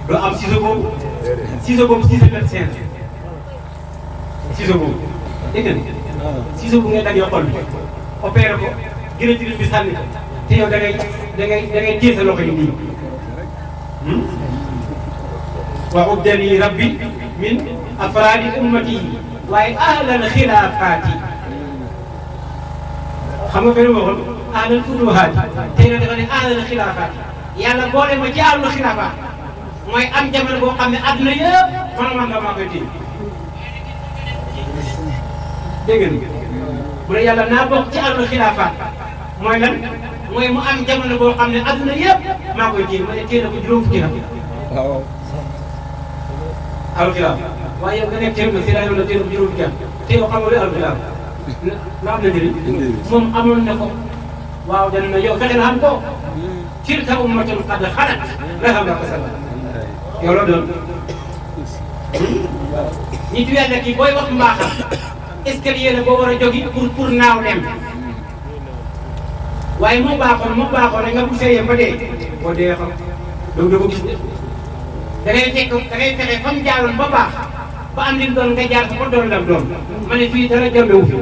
doo am ciseau boobu ciseau médecin ciseau boobu dégg ngeen ciseau bu ngay daggee xol bi opéré ko gën a jëriñ bi sànni ko te yow da ngay téye sa loxo yi nii wa uddani rabbi min afraadi ummati waaye ahlal xilaafaati xam nga fenn waxoon ahlal futuhaati tey nag dafa ne ahlal xilaafaati yàlla boole ma ci ahlul xilaafaat mooy am jamono boo xam ne adduna yëpp man maa koy téye dégg nga bu dee yàlla naa bokk ci àllu xilaafaat mooy lan mooy mu am jamono boo xam ne adduna yëpp maa koy téye ma ne téye na ko juróom fukki at. waaw. àllu xilaaf waaye yow nga nekk téye na si rajo la téye na ko juróom fukki at te yow xamoo lu àllu xilaaf na am na njëriñ moom amoon na ko waaw dana na yow fexe na am ko tilka ummatun qad xalat lahaa maa kasabat yow la doon ñi ci wàll kii booy wax mbaaxam escalier la boo war a jógi pour naaw dem waaye moo baaxoon rek nga bu seeyee ba dee boo dee xam donc da ko gis de da ngay fexe fa mu jaaroon ba baax ba am li mu doon nga jaar ko doon lam doon ma ne fii dara jombewu fi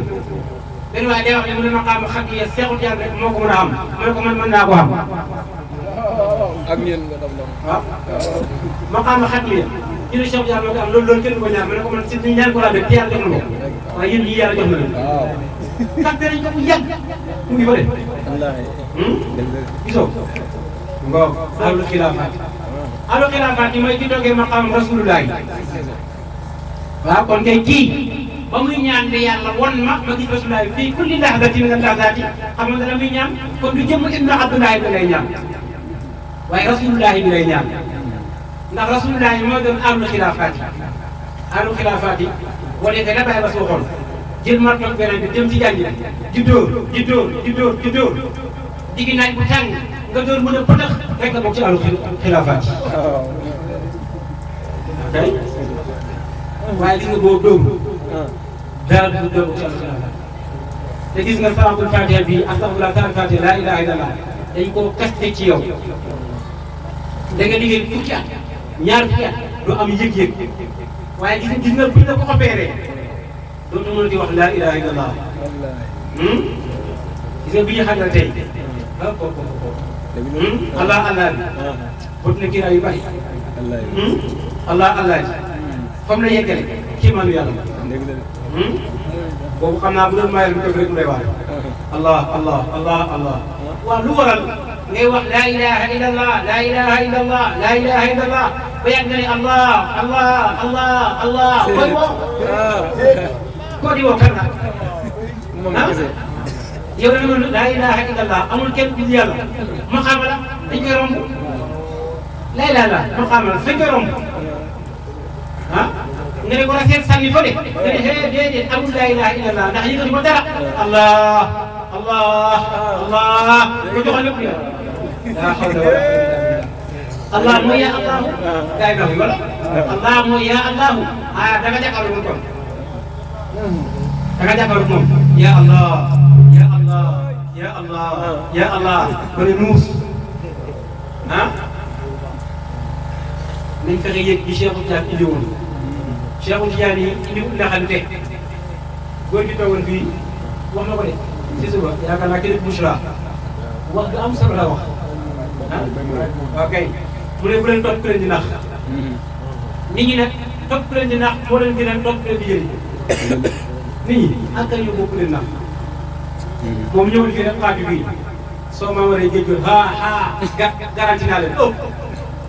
benn waaye day wax ne mu ne ma xam xat yi seexul yàlla rek moo ko mën a am ma ne ko man mën naa ko am ak ñeen nga dam waaw ma xam xat yi ñu ne seexul yàlla moo ko am loolu kenn du ko ñaan ma ne ko man si ñaan ko laa def te yàlla jox na ko waaye yéen ñii yàlla jox na leen kaste nañ ko bu yàgg mu ngi fa de gisoo ngoog ahlu xilaafaat yi mooy ci toogee maqaam rasulullah waaw kon kay kii ba muy ñaan de yàlla won ma gis rasulullah fii kulli lahzatin min al-lahzati xam nga dana muy ñaan kon du jëmm ibnu abdullahi bi lay ñaan waaye rasulullah bi lay ñaan ndax rasulullah moo doon ahlu xilaafaat yi boo defee la bàyyi ba soo xool jël martoog beneen bi dem ci jàngi di dóor digi naaj bu tàng nga dóor mën a pëtax rek nga bokk ci ahlu xilaafaat yi waaye gis nga boo dóor dara du dóor ci ahlu xilaafaat te gis nga salaatul fatiha bi astaghfirullah salaatul fatiha laa ilaha illallah dañ koo kaste ci yow da nga liggéey fukki at ñaar fukki at du am yëg-yëg waaye gis nga buñ la ko opéré dootu mën di wax laa ilaha illallah gis nga bi ñu xamal tey allah bi bot na kii yu bari allah ji fam la yeggale kii maanu yàlla boobu xam naa bu doon mayal bi def rek mu lay wax allah waaw lu waral ngay wax laa ilaha illallah laa ilaha illallah laa ilaha illallah ba yàgg nga ne allah koy woo koo di woo kan la yow da nga mën laa ilaha illallah amul kenn ku yàlla maqaama la dañ koy romb laa ilaha illallah maqaama la dañ koy romb nga ne ko rafet sànni fa de nga ne déedéet amul laa ilaha illallah ndax yëkkati ko dara allah nga joxal lépp yàlla daa xaw na allah mooy yaa allahu gaa yi dox wala allah mooy yaa allahu da nga jàkkaarloo moom kon da nga jàkkaarloo moom yaa allah ba ne nuus nañ fexe yëg gi Cheikhul Tidiane indi woon Cheikhul Tidiane yi indi wut naxante góor gi toogoon fii wax na ko de si suba yaakaar naa kenn Bouchra wax nga am solo la wax waaw kay mu ne bu leen topp ku leen di nax nit ñi nag topp ku leen di nax moo leen gën a topp ku leen di jëriñ nit ñi ak kañ ñu bokk leen nax moom ñëwul fii rek xaaju fii soo ma waree géej garanti naa leen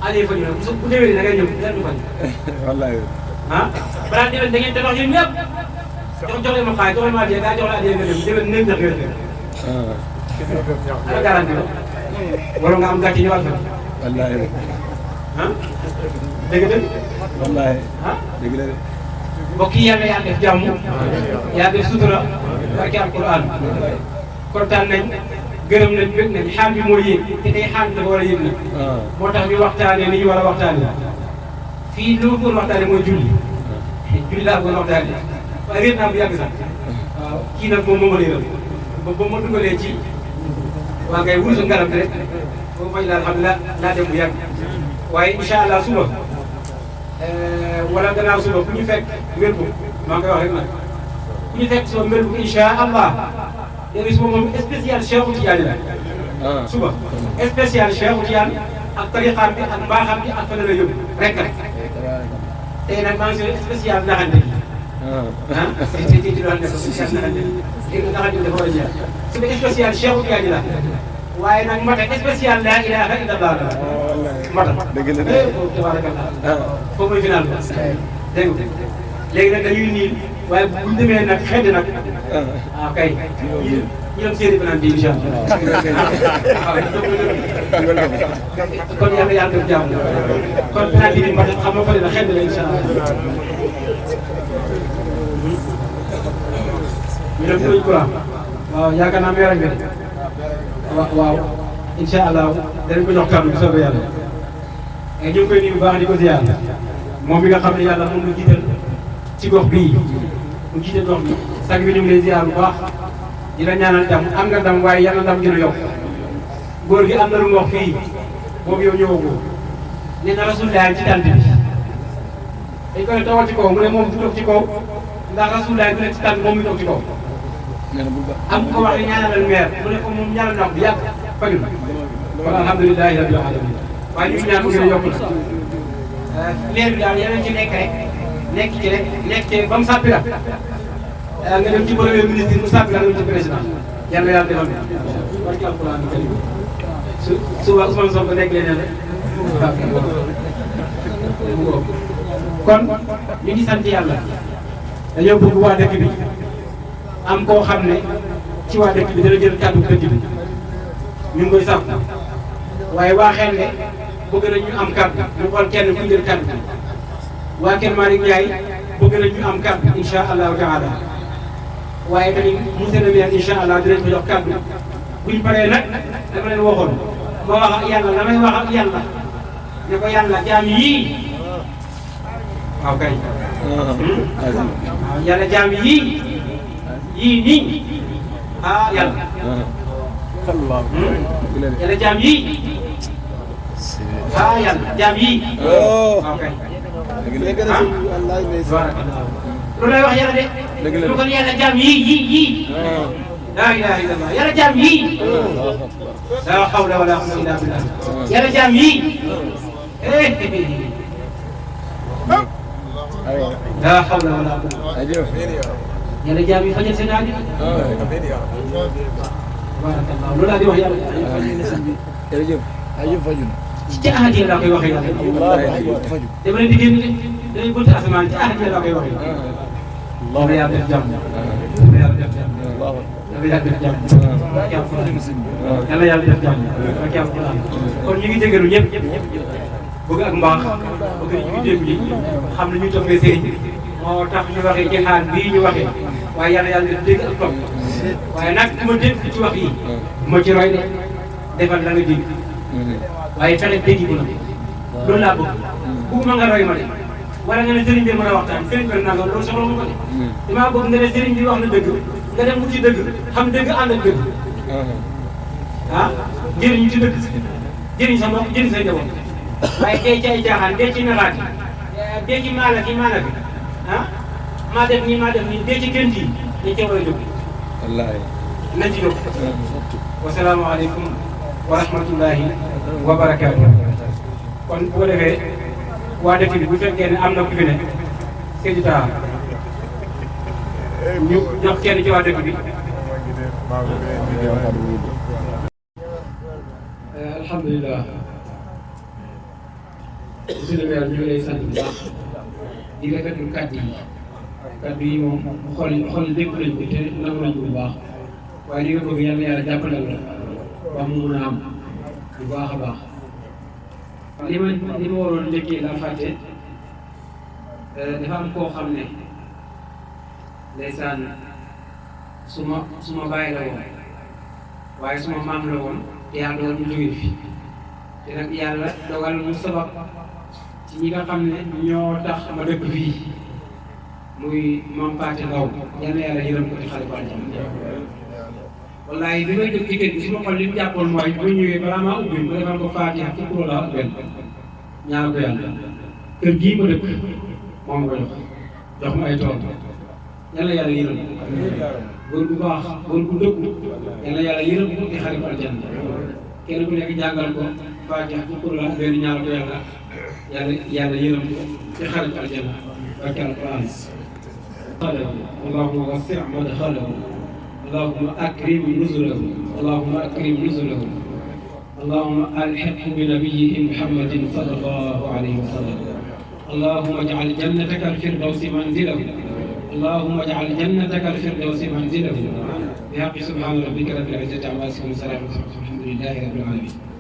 allez fa ñu ne bu déwénee da ngay ñëw kenn du fañ. wallaay. balaa déwén da ngeen tabax yéen ñëpp jox leen ma xaalis jox leen ma addiya gaa jox la addiya nga dem déwén néeg ñax nga dem. ana garanti la wala nga am gàcce ñëwaat fa. wallaay. dégg nga. wallaay. dégg la de. mbokk yi yàlla yaa def jàmm yaa def sutura barke alquran kontaan nañ gërëm nañ bëgg nañ xaal bi moo yéeg te tey xaal bi dafa war a yéeg nag moo tax ñu waxtaanee ni ñu war a waxtaanee fii li ma bëggoon waxtaanee mooy julli laa bëggoon waxtaanee waaye réer naa bu yàgg sax waaw kii nag moom moo ma réeral ba ma dugalee ci waa ngay wul sa ngaram rek boo fay daal xam ne laa dem bu yàgg waaye incha allah suba wala gannaaw suba ku ñu fekk mbir bu maa ngi koy wax rek nag ku ñu fekk suba mbir bu incha allah léegi suba moom spécial Cheikhou Tidiane la. suba spécial Cheikhou Tidiane ak tariqaam bi ak mbaaxam bi ak fan la yóbbu rek rek tey nag maa ngi si spécial naxante bi. ci doon def spécial naxante bi léegi naxante bi dafa war a jeex suba spécial Cheikhou Tidiane la waaye nag mate spécial laa ilaha illallah la. matal. dëgg la de foofu tabarakallah foofu mooy final ba dégg nga léegi nag dañuy niin waaye bu ñu demee nag xëy nag kay ñu dem séeri banaan bi incha allah kon yàlla yàlla def jàmm kon banaan bi ni matal xam nga fa dina xëy na incha allah ñu def ko courant waaw yaakaar naa meera ngeen waaw incha allah danañ ko jox kàddu bu soobee yàlla ñu ngi koy nuyu bu baax di ko ziar moom mi nga xam ne yàlla moom la jiital ci gox bii mu jiite gox bi sag bi ñu ngi lay ziar bu baax di la ñaanal ndam am nga ndam waaye yàlla ndam gën a yokk góor gi am na lu mu wax fii boobu yow ñëwagoo nee na rasulullah ci tànt bi dañ koy tawal ci kaw mu ne moom du toog ci kaw ndax rasulullah du nekk ci tànt moom mi toog ci kaw am ko wax ne ñaanalal meer mu ne ko moom ñaanal ndam bi yàgg fajul kon alhamdulilahi rabbil alamin waaye ñu ngi ñaan mu gën a yokk na leer bi daal yeneen ci nekk rek nekk ci rek nekk ci ba mu sàppi la nga dem ci premier ministre mu sàppi la nga dem ci président yàlla yàlla defal barki alquran karim suba Ousmane Sonko nekk leneen rek kon ñu ngi sant yàlla dañoo bëgg waa dëkk bi am koo xam ne ci waa dëkk bi dana jël kàddu dëkk bi ñu ngi koy sàpp waaye waa Xelle bëgg nañ ñu am kàddu ñu xool kenn ku jël kàddu waa Kër Malick Ndiaye bëgg nañ ñu am kàddu incha allahu taala waaye tamit monsieur le maire incha allah dinañ ko jox kàddu buñ paree nag dama leen waxoon ma wax ak yàlla damay wax ak yàlla ne ko yàlla jaam yii waaw kay waaw yàlla jaam yii nii yàlla yàlla jaam yii yàlla jaam yii waaw kay loolu lay wax yàlla de lu kon yàlla jaam yii laa ilaha illallah yàlla jaam yii laa hawla wala quwwata illa billah yàlla jaam yii laa hawla wala quwwata yàlla jaam yi fajal seen aajo barakallah loolu laa di wax yàlla ci aajo laa koy waxee yàlla dama leen di génn de dañuy bëtt asamaan ci aajo laa koy waxee dama yàlla def jàmm dama yàlla def jàmm dama yàlla def jàmm yàlla yàlla def jàmm kon ñu ngi jégalu ñëpp bëgg ak mbaax bëgg ñu ngi dégg ji xam ne ñu toppee sëriñ moo tax ñu waxee ci xaal bii ñu waxee waaye yàlla yàlla def dégg ak topp waaye nag bu ma dégg ci wax yi bu ma ci roy de defal la nga dégg waaye fexe dégg ko nag loolu laa bëgg bugguma nga roy ma de wala nga ne sëriñ bi mën a waxtaan sëriñ bi nangam loolu soxla ma ko de damaa bëgg nga ne sëriñ bi wax na dëgg nga dem wuti dëgg xam dëgg ànd ak dëgg jëriñu ci dëgg jëriñ sa mbokk jëriñ sa njaboot waaye dee ci ay caaxaan dee ci naxaat dee ci maala ki maala bi maa def nii dee ci gént yi dañ cee war a jóg wallaahi nañ ci jóg wasalaamaaleykum wa rahmatullahi wa barakaatu kon bu ko defee waa dëkk bi bu fekkee ne am na ku fi ne Seydou Taha ñu jox kenn ci waa dëkk bi alhamdulilah monsieur le maire ñu ngi lay sant bu baax di rafetlu kàddu yi moom xol dégg nañ ko te nangu nañ ko bu baax waaye li nga bëgg yàlla yàlla jàppale la ba mu mun a am bu baax a baax li ma waroon njëkkee la fàtte dafa am koo xam ne ndeysaan suma bàyyi la woon waaye suma maam la woon te yàlla dogal ñu jóge fi te nag yàlla dogal mu sabab ci ñi nga xam ne ñoo tax ma dëkk fii muy Mame Pathé Ndaw yal na yàlla yërëm ko ci xale bu àjjana wallaay bi may dëkk ci kër gi su ma xool li mu jàppoon mooy bu ñëwee balaa maa ubbi ma defal ko Fatiha fukk wala benn ñaar ko yàlla kër gii ma dëkk moom ko jox ma ay tool yal na yàlla yërëm góor bu baax góor bu dëkku yal na yàlla yërëm ko ci xale bu àjjana kenn ku nekk jàngal ko Fatiha fukk wala benn ñaar ko yàlla yërëm ko ci xale bu àjjana ak alquran اللهم وسع مدخله اللهم أكرم نزله اللهم أكرم نزله اللهم ألحقه بنبيه محمد صلى الله عليه وسلم. اللهم اجعل جنتك الفردوس منزله. اللهم اجعل جنتك الفردوس منزله. بحق سبحان ربك رب العزة عما يصفون وسلام على المرسلين والحمد لله رب العالمين.